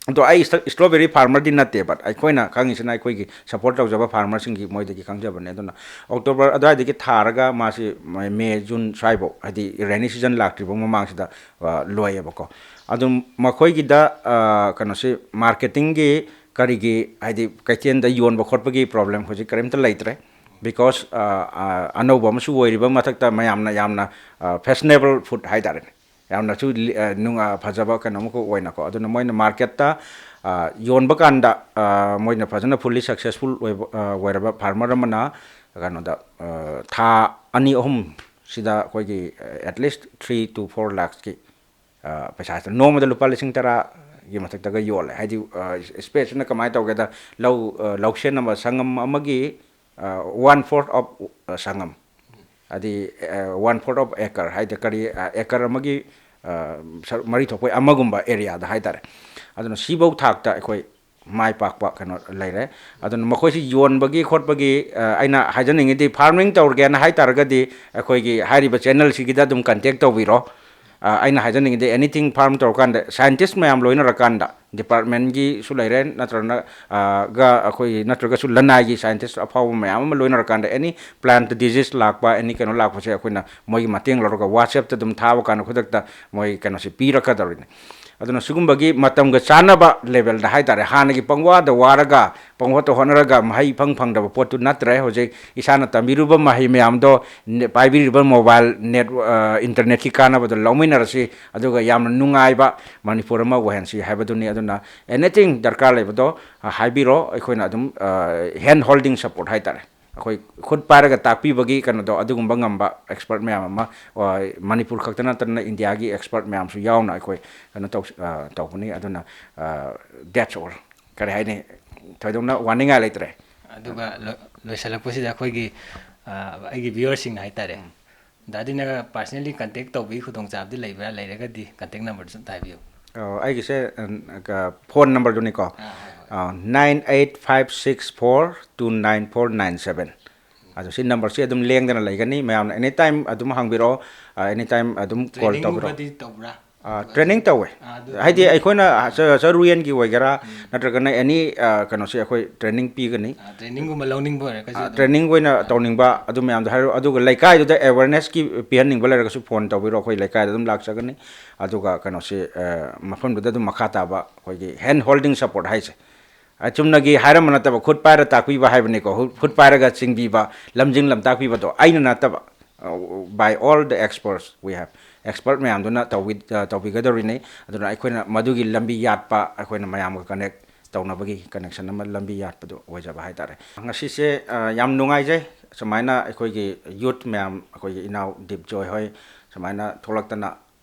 ꯑꯗꯣ ꯑꯩ strawberry farmerꯗꯤ ꯅꯠꯇꯦ, but ꯑꯩꯈꯣꯏꯅ ꯈꯪꯉꯤꯁꯤꯅ ꯑꯩꯈꯣꯏꯒꯤ support ꯇꯧꯖꯕ farmerꯁꯤꯡꯒꯤ ꯃꯣꯏꯗꯒꯤ ꯈꯪꯖꯕꯅꯦ꯫ ꯑꯗꯨꯅ October ꯑꯗꯨꯋꯥꯏꯗꯒꯤ ꯊꯥꯔꯒ ꯃꯥꯁꯤ May, June ꯁ꯭ꯋꯥꯏꯐꯥꯎ, ꯍꯥꯏꯗꯤ rainy season ꯂꯥꯛꯇ꯭ꯔꯤꯕ ꯃꯃꯥꯡꯁꯤꯗ, ꯑ, ꯂꯣꯏꯌꯦꯕꯀꯣ꯫ ꯑꯗꯨꯝ ꯃꯈꯣꯏꯒꯤꯗ, ꯑ, ꯀꯩꯅꯣꯁꯤ marketingꯒꯤ ꯀꯔꯤꯒꯤ, ꯍꯥꯏꯗꯤ ꯀꯩꯊꯦꯜꯗ ꯌꯣꯟꯕ ꯈꯣꯠꯄꯒꯤ problem ꯍꯧꯖꯤꯛ ꯀꯔꯤꯝꯇ ꯂꯩꯇ꯭ꯔꯦ, because, ꯑ, ꯑ, ꯑꯅꯧꯕ ꯑꯃꯁꯨ ꯑꯣꯏꯔꯤꯕ ꯃꯊꯛꯇ ꯃꯌꯥꯝꯅ ꯌꯥꯝꯅ, ꯑ, fashionable food ꯍꯥꯏꯇꯥꯔꯦꯅꯦ꯫ ꯌꯥꯝꯅꯁꯨ ꯂꯤ-, ꯑ, ꯅꯨꯡ-, ꯑ, ꯐꯖꯕ ꯀꯩꯅꯣ ꯑꯃꯈꯛ ꯑꯣꯏꯅꯀꯣ꯫ ꯑꯗꯨꯅ ꯃꯣꯏꯅ marketꯇ, ꯑ, ꯌꯣꯟꯕ ꯀꯥꯟꯗ, ꯑ, ꯃꯣꯏꯅ ꯐꯖꯅ fully successful ꯑꯣꯏꯕ, ꯑ, ꯑꯣꯏꯔꯕ farmer ꯑꯃꯅ ꯀꯩꯅꯣꯗ, ꯑ, ꯊꯥ ꯑꯅꯤ ꯑꯍꯨꯝ ꯁꯤꯗ ꯑꯩꯈꯣꯏꯒꯤ, ꯑ, at least three to four lakhsꯀꯤ, ꯑ, ꯄꯩꯁꯥꯁꯤꯗ ꯅꯣꯡꯃꯗ ꯂꯨꯄꯥ ꯂꯤꯁꯤꯡ ꯇꯔꯥꯒꯤ ꯃꯊꯛꯇꯒ ꯌꯣꯜꯂꯦ꯫ ꯍꯥꯏꯗꯤ, ꯑ, spaceꯁꯤꯅ ꯀꯃꯥꯏꯅ ꯇꯧꯒꯦꯗ, ꯂꯧ, ꯑ, ꯂꯧꯁꯦꯟ ꯑꯃ, ꯁꯪꯉꯝ ꯑꯃꯒꯤ one fourth of ꯁꯪꯉꯝ, ꯍꯥꯏꯗꯤ one fourth of acre ꯍꯥꯏꯗꯤ ꯀꯔꯤ, ꯑ, acre ꯑꯃꯒꯤ, ꯑ, ꯁꯔꯨꯛ ꯃꯔꯤ ꯊꯣꯛꯄꯩ ꯑꯃꯒꯨꯝꯕ areaꯗ ꯍꯥꯏꯇꯥꯔꯦ꯫ ꯑꯗꯨꯅ ꯁꯤꯐꯧ ꯊꯥꯛꯇ ꯑꯩꯈꯣꯏ ꯃꯥꯏ ꯄꯥꯛꯄ ꯀꯩꯅꯣ ꯂꯩꯔꯦ꯫ ꯑꯗꯨꯅ ꯃꯈꯣꯏꯁꯤ ꯌꯣꯟꯕꯒꯤ ꯈꯣꯠꯄꯒꯤ, ꯑ, ꯑꯩꯅ ꯍꯥꯏꯖꯅꯤꯡꯉꯤꯗꯤ farming ꯇꯧꯔꯒꯦꯅ ꯍꯥꯏ ꯇꯥꯔꯒꯗꯤ ꯑꯩꯈꯣꯏꯒꯤ ꯍꯥꯏꯔꯤꯕ channelꯁꯤꯒꯤꯗ ꯑꯗꯨꯝ contact ꯇꯧꯕꯤꯔꯣ꯫ ꯑ, ꯑꯩꯅ ꯍꯥꯏꯖꯅꯤꯡꯉꯤꯗꯤ anything farm ꯇꯧꯔꯀꯥꯟꯗ scientist ꯃꯌꯥꯝ ꯂꯣꯏꯅꯔꯀꯥꯟꯗ departmentꯒꯤꯁꯨ ꯂꯩꯔꯦ, ꯅꯠꯇ꯭ꯔꯒꯅ, ꯑ, ꯒ ꯑꯩꯈꯣꯏ ꯅꯠꯇ꯭ꯔꯒꯁꯨ ꯂꯅꯥꯏꯒꯤ scientist ꯑꯐꯥꯎꯕ ꯃꯌꯥꯝ ꯑꯃ ꯂꯣꯏꯅꯔꯀꯥꯟꯗ any plant disease ꯂꯥꯛꯄ, any ꯀꯩꯅꯣ ꯂꯥꯛꯄꯁꯦ ꯑꯩꯈꯣꯏꯅ ꯃꯣꯏꯒꯤ ꯃꯇꯦꯡ ꯂꯧꯔꯒ WhatsAppꯇ ꯑꯗꯨꯝ ꯊꯥꯕ ꯀꯥꯟꯗ ꯈꯨꯗꯛꯇ ꯃꯣꯏ ꯀꯩꯅꯣꯁꯤ ꯄꯤꯔꯛꯀꯗꯧꯔꯤꯅꯤ꯫ ꯑꯗꯨꯅ ꯁꯤꯒꯨꯝꯕꯒꯤ ꯃꯇꯝꯒ ꯆꯥꯟꯅꯕ levelꯗ ꯍꯥꯏꯇꯥꯔꯦ, ꯍꯥꯟꯅꯒꯤ ꯄꯪꯋꯥꯗ ꯋꯥꯔꯒ ꯄꯪꯍꯣꯠꯇ ꯍꯣꯠꯅꯔꯒ ꯃꯍꯩ ꯏꯐꯪ ꯐꯪꯗꯕ ꯄꯣꯠꯇꯨ ꯅꯠꯇ꯭ꯔꯦ꯫ ꯍꯧꯖꯤꯛ ꯏꯁꯥꯅ ꯇꯝꯕꯤꯔꯨꯕ ꯃꯍꯩ ꯃꯌꯥꯝꯗꯣ, ꯅꯦ-, ꯄꯥꯏꯕꯤꯔꯤꯕ mobile net, ꯑ, internetꯀꯤ ꯀꯥꯟꯅꯕꯗꯣ ꯂꯧꯃꯤꯟꯅꯔꯁꯤ, ꯑꯗꯨꯒ ꯌꯥꯝꯅ ꯅꯨꯡꯉꯥꯏꯕ ꯃꯅꯤꯄꯨꯔ ꯑꯃ ꯑꯣꯏꯍꯟꯁꯤ ꯍꯥꯏꯕꯗꯨꯅꯤ꯫ ꯑꯗꯨꯅ anything ꯗꯔꯀꯥꯔ ꯂꯩꯕꯗꯣ, ꯑ, ꯍꯥꯏꯕꯤꯔꯣ, ꯑꯩꯈꯣꯏꯅ ꯑꯗꯨꯝ, ꯑ, hand holding support ꯍꯥꯏꯇꯥꯔꯦ꯫ ꯑꯩꯈꯣꯏ ꯈꯨꯠ ꯄꯥꯏꯔꯒ ꯇꯥꯛꯄꯤꯕꯒꯤ ꯀꯩꯅꯣꯗꯣ ꯑꯗꯨꯒꯨꯝꯕ ꯉꯝꯕ expert ꯃꯌꯥꯝ ꯑꯃ, ꯑ, ꯃꯅꯤꯄꯨꯔ ꯈꯛꯇ ꯅꯠꯇꯅ ꯏꯟꯗꯤꯌꯥꯒꯤ expert ꯃꯌꯥꯝꯁꯨ ꯌꯥꯎꯅ ꯑꯩꯈꯣꯏ ꯀꯩꯅꯣ ꯇꯧ-, ꯑ, ꯇꯧꯕꯅꯤ꯫ ꯑꯗꯨꯅ, ꯑ, that's all꯫ ꯀꯔꯤ ꯍꯥꯏꯅꯤ? ꯊꯣꯏꯗꯣꯛꯅ ꯋꯥꯅꯤꯡꯉꯥꯏ ꯂꯩꯇ꯭ꯔꯦ꯫ ꯑꯗꯨꯒ ꯂꯣ-, ꯂꯣꯏꯁꯤꯜꯂꯛꯄꯁꯤꯗ ꯑꯩꯈꯣꯏꯒꯤ, ꯑ, ꯑꯩꯒꯤ viewerꯁꯤꯡꯅ ꯍꯥꯏꯇꯥꯔꯦ, ꯎꯝ꯫ ꯗꯥꯗꯤꯅꯒ personally contact ꯇꯧꯕꯒꯤ ꯈꯨꯗꯣꯡꯆꯥꯕꯗꯤ ꯂꯩꯕ꯭ꯔꯥ? ꯂꯩꯔꯒꯗꯤ contact numberꯗꯨꯁꯨ ꯑꯝꯇ ꯍꯥꯏꯕꯤꯌꯨ꯫ ꯑꯣ, ꯑꯩꯒꯤꯁꯦ, ꯎꯝ, ꯀ-, phone numberꯗꯨꯅꯤꯀꯣ꯫ ꯑꯥ, ꯍꯣꯏ, ꯍꯣꯏ꯫ ꯑ, nine eight five six four two nine four nine seven꯫ ꯑꯗꯣ ꯁꯤ numberꯁꯤ ꯑꯗꯨꯝ ꯂꯦꯡꯗꯅ ꯂꯩꯒꯅꯤ, ꯃꯌꯥꯝꯅ anytime ꯑꯗꯨꯝ ꯍꯪꯕꯤꯔꯛꯑꯣ, ꯑ, anytime ꯑꯗꯨꯝ call ꯇꯧꯕꯤꯔꯛꯑꯣ꯫ Trainingꯒꯨꯝꯕꯗꯤ ꯇꯧꯕ꯭ꯔꯥ? ꯑ, training ꯇꯧꯋꯦ꯫ ꯑꯥ, ꯑꯗꯨ ꯍꯥꯏꯗꯤ ꯑꯗꯨꯝ ꯑꯩꯈꯣꯏꯅ ꯆ-, ꯆꯔꯨꯌꯦꯟꯒꯤ ꯑꯣꯏꯒꯦꯔꯥ, ꯎꯝ꯫ ꯅꯠꯇ꯭ꯔꯒꯅ any, ꯑ, ꯀꯩꯅꯣꯁꯦ ꯑꯩꯈꯣꯏ training ꯄꯤꯒꯅꯤ꯫ ꯑꯥ, trainingꯒꯨꯝꯕ ꯂꯧꯅꯤꯡꯕ ꯑꯣꯏꯔꯒꯁꯨ ꯑ, ꯑꯗꯨꯝ trainingꯒꯤ ꯑꯣꯏꯅ ꯑꯥ꯫ ꯇꯧꯅꯤꯡꯕ ꯑꯗꯨ ꯃꯌꯥꯝꯗꯣ ꯍꯥꯏꯔꯛꯑꯣ꯫ ꯑꯗꯨꯒ ꯂꯩꯀꯥꯏꯗꯨꯗ awarenessꯀꯤ ꯄꯤꯍꯟꯅꯤꯡꯕ ꯂꯩꯔꯒꯁꯨ phone ꯇꯧꯕꯤꯔꯛꯑꯣ, ꯑꯩꯈꯣꯏ ꯂꯩꯀꯥꯏꯗ ꯑꯗꯨꯝ ꯂꯥꯛꯆꯒꯅꯤ꯫ ꯑꯗꯨꯒ ꯀꯩꯅꯣꯁꯦ, ꯑ, ꯃꯐꯝꯗꯨꯗ ꯑꯗꯨꯝ ꯃꯈꯥ ꯇꯥꯕ ꯑꯩꯈꯣꯏꯒꯤ hand holding support ꯍꯥꯏꯁꯦ꯫ ꯑ, ꯆꯨꯝꯅꯒꯤ ꯍꯥꯏꯔꯝꯕ ꯅꯠꯇꯕ, ꯈꯨꯠ ꯄꯥꯏꯔ ꯇꯥꯛꯄꯤꯕ ꯍꯥꯏꯕꯅꯤꯀꯣ꯫ ꯍꯨ-, ꯈꯨꯠ ꯄꯥꯏꯔꯒ ꯆꯤꯡꯕꯤꯕ, ꯂꯝꯖꯤꯡ ꯂꯝꯇꯥꯛꯄꯤꯕꯗꯣ ꯑꯩꯅ ꯅꯠꯇꯕ, ꯑ, by all the experts we have, expert ꯃꯌꯥꯝꯗꯨꯅ ꯇꯧꯕꯤ-, ꯑ, ꯇꯧꯕꯤꯒꯗꯧꯔꯤꯅꯤ꯫ ꯑꯗꯨꯅ ꯑꯩꯈꯣꯏꯅ ꯃꯗꯨꯒꯤ ꯂꯝꯕꯤ ꯌꯥꯠꯄ ꯑꯩꯈꯣꯏꯅ ꯃꯌꯥꯝꯒ connect ꯇꯧꯅꯕꯒꯤ connection ꯑꯃ ꯂꯝꯕꯤ ꯌꯥꯠꯄꯗꯨ ꯑꯣꯏꯖꯕ ꯍꯥꯏꯇꯥꯔꯦ꯫ ꯉꯁꯤꯁꯦ, ꯑ, ꯌꯥꯝ ꯅꯨꯡꯉꯥꯏꯖꯩ꯫ ꯁꯨꯃꯥꯏꯅ ꯑꯩꯈꯣꯏꯒꯤ youth ꯃꯌꯥꯝ, ꯑꯩꯈꯣꯏꯒꯤ ꯏꯅꯥꯎ ꯗꯤꯞꯖꯣꯏ ꯍꯣꯏ ꯁꯨꯃꯥꯏꯅ ꯊꯣꯛꯂꯛꯇꯅ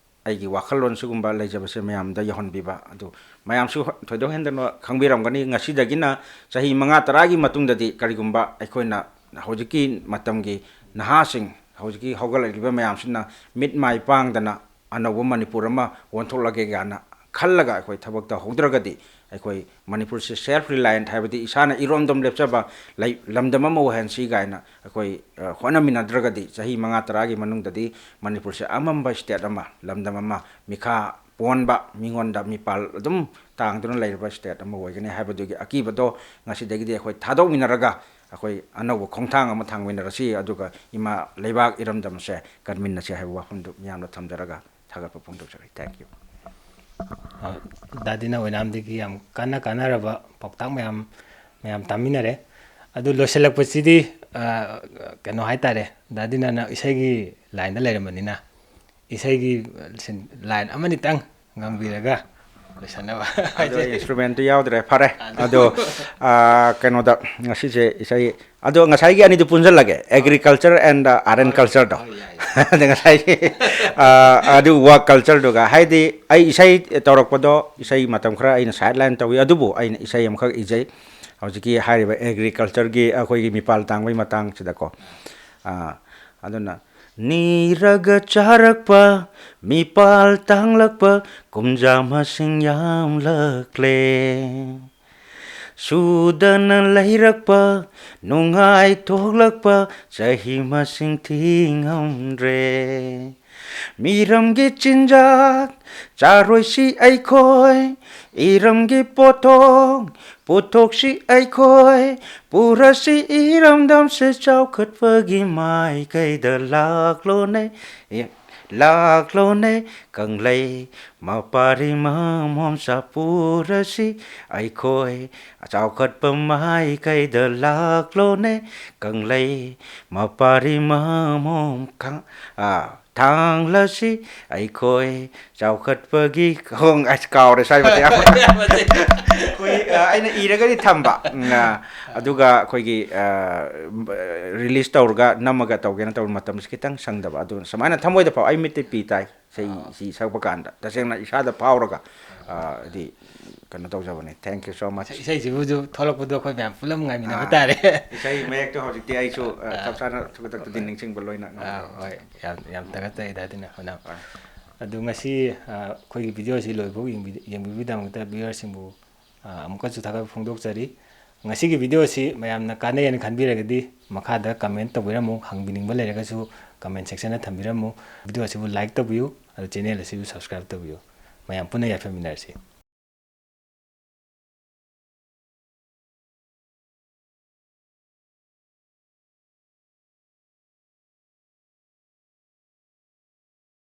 ꯑꯩꯒꯤ ꯋꯥꯈꯜꯂꯣꯟ ꯁꯤꯒꯨꯝꯕ ꯂꯩꯖꯕꯁꯦ ꯃꯌꯥꯝꯗ ꯌꯧꯍꯟꯕꯤꯕ꯫ ꯑꯗꯨ ꯃꯌꯥꯝꯁꯨ ꯊꯣꯏꯗꯣꯛ ꯍꯦꯟꯗꯅ ꯈꯪꯕꯤꯔꯝꯒꯅꯤ, ꯉꯁꯤꯗꯒꯤꯅ ꯆꯍꯤ ꯃꯉꯥ ꯇꯔꯥꯒꯤ ꯃꯇꯨꯡꯗꯗꯤ ꯀꯔꯤꯒꯨꯝꯕ ꯑꯩꯈꯣꯏꯅ ꯍꯧꯖꯤꯛꯀꯤ ꯃꯇꯝꯒꯤ ꯅꯍꯥꯁꯤꯡ, ꯍꯧꯖꯤꯛꯀꯤ ꯍꯧꯒꯠꯂꯛꯂꯤꯕ ꯃꯌꯥꯝꯁꯤꯅ ꯃꯤꯠ ꯃꯥꯏ ꯄꯥꯡꯗꯅ ꯑꯅꯧꯕ ꯃꯅꯤꯄꯨꯔ ꯑꯃ ꯑꯣꯟꯊꯣꯛꯂꯒꯦ ꯀꯥꯏꯅ ꯈꯜꯂꯒ ꯑꯩꯈꯣꯏ ꯊꯕꯛ ꯇꯧꯍꯧꯗ꯭ꯔꯒꯗꯤ, ꯑꯩꯈꯣꯏ ꯃꯅꯤꯄꯨꯔꯁꯦ self reliant, ꯍꯥꯏꯕꯗꯤ ꯏꯁꯥꯅ ꯏꯔꯣꯝꯗꯣꯝ ꯂꯦꯞꯆꯕ ꯂꯩ-, ꯂꯝꯗꯝ ꯑꯃ ꯑꯣꯏꯍꯟꯁꯤ ꯀꯥꯏꯅ ꯑꯩꯈꯣꯏ, ꯑ, ꯍꯣꯠꯅꯃꯤꯟꯅꯗ꯭ꯔꯒꯗꯤ, ꯆꯍꯤ ꯃꯉꯥ ꯇꯔꯥꯒꯤ ꯃꯅꯨꯡꯗꯗꯤ ꯃꯅꯤꯄꯨꯔꯁꯦ ꯑꯃꯝꯕ state ꯑꯃ, ꯂꯝꯗꯝ ꯑꯃ, ꯃꯤꯈꯥ ꯄꯣꯟꯕ, ꯃꯤꯉꯣꯟꯗ ꯃꯤꯄꯥꯜ ꯑꯗꯨꯝ ꯇꯥꯡꯗꯨꯅ ꯂꯩꯔꯕ state ꯑꯃ ꯑꯣꯏꯒꯅꯤ ꯍꯥꯏꯕꯗꯨꯒꯤ ꯑꯀꯤꯕꯗꯣ ꯉꯁꯤꯗꯒꯤꯗꯤ ꯑꯩꯈꯣꯏ ꯊꯥꯗꯣꯛꯃꯤꯟꯅꯔꯒ, ꯑꯩꯈꯣꯏ ꯑꯅꯧꯕ ꯈꯣꯡꯊꯥꯡ ꯑꯃ ꯊꯥꯡꯃꯤꯟꯅꯔꯁꯤ, ꯑꯗꯨꯒ ꯏꯃꯥ ꯂꯩꯕꯥꯛ ꯏꯔꯝꯗꯝꯁꯦ ꯀꯟꯃꯤꯟꯅꯁꯤ ꯍꯥꯏꯕ ꯋꯥꯐꯝꯗꯨ ꯃꯤꯌꯥꯝꯗ ꯊꯝꯖꯔꯒ ꯊꯥꯒꯠꯄ ꯐꯣꯡꯗꯣꯛꯆꯔꯤ꯫ Thank you꯫ ꯑ, ꯗꯥꯗꯤꯅ ꯑꯣꯏꯅꯥꯝꯗꯒꯤ ꯌꯥꯝ ꯀꯟꯅ ꯀꯥꯟꯅꯔꯕ ꯄꯥꯎꯇꯥꯛ ꯃꯌꯥꯝ, ꯃꯌꯥꯝ ꯇꯥꯃꯤꯟꯅꯔꯦ꯫ ꯑꯗꯨ ꯂꯣꯏꯁꯤꯜꯂꯛꯄꯁꯤꯗꯤ, ꯑ, ꯀꯩꯅꯣ ꯍꯥꯏꯇꯥꯔꯦ, ꯗꯥꯗꯤꯅ ꯏꯁꯩꯒꯤ line ꯗ ꯂꯩꯔꯝꯕꯅꯤꯅ, ꯏꯁꯩꯒꯤ line ꯑꯃꯅꯤꯇꯪ ꯉꯪꯕꯤꯔꯒ ꯂꯣꯏꯁꯟꯅꯕ ꯑꯗꯣ ꯍꯥꯏꯖꯔꯤ꯫ Instrument ꯇꯨ ꯌꯥꯎꯗ꯭ꯔꯦ, ꯐꯔꯦ꯫ ꯑꯗꯨ ꯑꯗꯣ, ꯑ, ꯀꯩꯅꯣꯗ, ꯉꯁꯤꯁꯦ ꯏꯁꯩ, ꯑꯗꯣ ꯉꯁꯥꯏꯒꯤ ꯑꯅꯤꯗꯨ ꯄꯨꯟꯁꯤꯜꯂꯒꯦ, agriculture and, uh, art and culture ꯗꯣ꯫ ꯍꯣꯏ, ꯌꯥꯏ, ꯌꯥꯏ꯫ ꯑꯗ ꯉꯁꯥꯏꯒꯤ, ꯑ, ꯑꯗꯨ work culture ꯗꯨꯒ, ꯍꯥꯏꯗꯤ ꯑꯩ ꯏꯁꯩ ꯇꯧꯔꯛꯄꯗꯣ, ꯏꯁꯩ ꯃꯇꯝ ꯈꯔ ꯑꯩꯅ sideline ꯇꯧꯏ, ꯑꯗꯨꯕꯨ ꯑꯩꯅ ꯏꯁꯩ ꯑꯃꯈꯛ ꯏꯖꯩ, ꯍꯧꯖꯤꯛꯀꯤ ꯍꯥꯏꯔꯤꯕ agriculture ꯒꯤ ꯑꯩꯈꯣꯏꯒꯤ ꯃꯤꯄꯥꯜ ꯇꯥꯡꯕꯒꯤ ꯃꯇꯥꯡꯁꯤꯗꯀꯣ꯫ ꯑ, ꯑꯗꯨꯅ, ꯅꯤꯔꯒ ꯆꯥꯔꯛꯄ ꯃꯤꯄꯥꯜ ꯇꯥꯡꯂꯛꯄ, ꯀꯨꯝꯖꯥ ꯃꯁꯤꯡ ꯌꯥꯝꯂꯛꯂꯦ꯫ ꯁꯨꯗꯅ ꯂꯩꯔꯛꯄ, ꯅꯨꯡꯉꯥꯏꯊꯣꯛꯂꯛꯄ, ꯆꯍꯤ ꯃꯁꯤꯡ ꯊꯤꯉꯝꯗ꯭ꯔꯦ꯫ ꯃꯤꯔꯝꯒꯤ ꯆꯤꯟꯖꯥꯛ ꯆꯥꯔꯣꯏꯁꯤ ꯑꯩꯈꯣꯏ, ꯏꯔꯝꯒꯤ ꯄꯣꯠꯊꯣꯛ ꯄꯨꯊꯣꯛꯁꯤ ꯑꯩꯈꯣꯏ, ꯄꯨꯔꯁꯤ ꯏꯔꯝꯗꯝꯁꯦ ꯆꯥꯎꯈꯠꯄꯒꯤ ꯃꯥꯏꯀꯩꯗ꯫ ꯂꯥꯛꯂꯣꯅꯦ, ꯑꯦ, ꯂꯥꯛꯂꯣꯅꯦ, ꯀꯪꯂꯩ ꯃꯄꯥꯔꯤ ꯃꯃꯣꯝꯆꯥ, ꯄꯨꯔꯁꯤ ꯑꯩꯈꯣꯏ ꯆꯥꯎꯈꯠꯄ ꯃꯥꯏꯀꯩꯗ꯫ ꯂꯥꯛꯂꯣꯅꯦ, ꯀꯪꯂꯩ ꯃꯄꯥꯔꯤ ꯃꯃꯣꯝ ꯈꯪ-, ꯑꯥ, ꯊꯥꯡꯂꯁꯤ ꯑꯩꯈꯣꯏ ꯆꯥꯎꯈꯠꯄꯒꯤ ꯈꯣꯡ-, ꯑꯁ, ꯀꯥꯎꯔꯦ ꯁ꯭ꯋꯥꯏ ꯃꯇꯦꯛ꯫ ꯑꯩꯈꯣꯏ, ꯑ, ꯑꯩꯅ ꯏꯔꯒꯗꯤ ꯊꯝꯕ, ꯎꯝ, ꯑ, ꯑꯗꯨꯒ ꯑꯩꯈꯣꯏꯒꯤ, ꯑ, release ꯇꯧꯔꯒ ꯅꯝꯃꯒ ꯇꯧꯒꯦꯅ ꯇꯧꯕ ꯃꯇꯝꯁꯤ ꯈꯤꯇꯪ ꯁꯪꯗꯕ, ꯑꯗꯨꯅ ꯁꯨꯃꯥꯏꯅ ꯊꯃꯣꯏꯗ ꯐꯥꯎ ꯑꯩ ꯃꯤꯠꯇ ꯄꯤ ꯇꯥꯏ ꯏꯁꯩꯁꯤ ꯁꯛꯄ ꯀꯥꯟꯗ ꯇꯁꯦꯡꯅ ꯏꯁꯥꯗ ꯐꯥꯎꯔꯒ, ꯑ, ꯍꯥꯏꯗꯤ ꯀꯩꯅꯣ ꯇꯧꯖꯕꯅꯦ꯫ Thank you so much. ꯏꯁꯩꯁꯤꯕꯨꯁꯨ ꯊꯣꯛꯂꯛꯄꯗꯣ ꯑꯩꯈꯣꯏ ꯃꯌꯥꯝ ꯄꯨꯂꯞ ꯉꯥꯏꯃꯤꯟꯅꯕ ꯑꯥ꯫ ꯇꯥꯔꯦ꯫ ꯏꯁꯩ ꯃꯌꯦꯛꯇꯣ ꯍꯧꯖꯤꯛꯇꯤ ꯑꯩꯁꯨ, ꯑ, ꯆꯞ ꯆꯥꯅ ꯈꯨꯗꯛꯇꯗꯤ ꯅꯤꯡꯁꯤꯡꯕ ꯂꯣꯏꯅ ꯑꯥ, ꯉꯝꯗ꯭ꯔꯦ꯫ ꯍꯣꯏ, ꯌꯥꯝ ꯌꯥꯝ ꯊꯥꯒꯠꯆꯩ ꯗꯥ ꯇꯤꯅ ꯍꯣꯠꯅꯕ꯫ ꯑꯗꯨ ꯉꯁꯤ, ꯑ, ꯑꯩꯈꯣꯏꯒꯤ video ꯑꯁꯤ ꯂꯣꯏꯐꯥꯎ ꯌꯦꯡꯕꯤ- ꯌꯦꯡꯕꯤꯕꯒꯤꯗꯃꯛꯇ viewerꯁꯤꯡꯕꯨ, ꯑ, ꯑꯃꯨꯛꯀꯁꯨ ꯊꯥꯒꯠꯄ ꯐꯣꯡꯗꯣꯛꯆꯔꯤ꯫ ꯉꯁꯤꯒꯤ video ꯑꯁꯤ ꯃꯌꯥꯝꯅ ꯀꯥꯟꯅꯩ ꯍꯥꯏꯅ ꯈꯟꯕꯤꯔꯒꯗꯤ ꯃꯈꯥꯗ comment ꯇꯧꯕꯤꯔꯝꯃꯨ, ꯍꯪꯕꯤꯅꯤꯡꯕ ꯂꯩꯔꯒꯁꯨ comment sectionꯗ ꯊꯝꯕꯤꯔꯝꯃꯨ꯫ Video ꯑꯁꯤꯕꯨ like ꯇꯧꯕꯤꯌꯨ, ꯑꯗꯨ channel ꯑꯁꯤꯕꯨ subscribe ꯇꯧꯕꯤꯌꯨ꯫ ꯃꯌꯥꯝ ꯄꯨꯟꯅ ꯌꯥꯏꯐꯃꯤꯟꯅꯔꯁꯤ꯫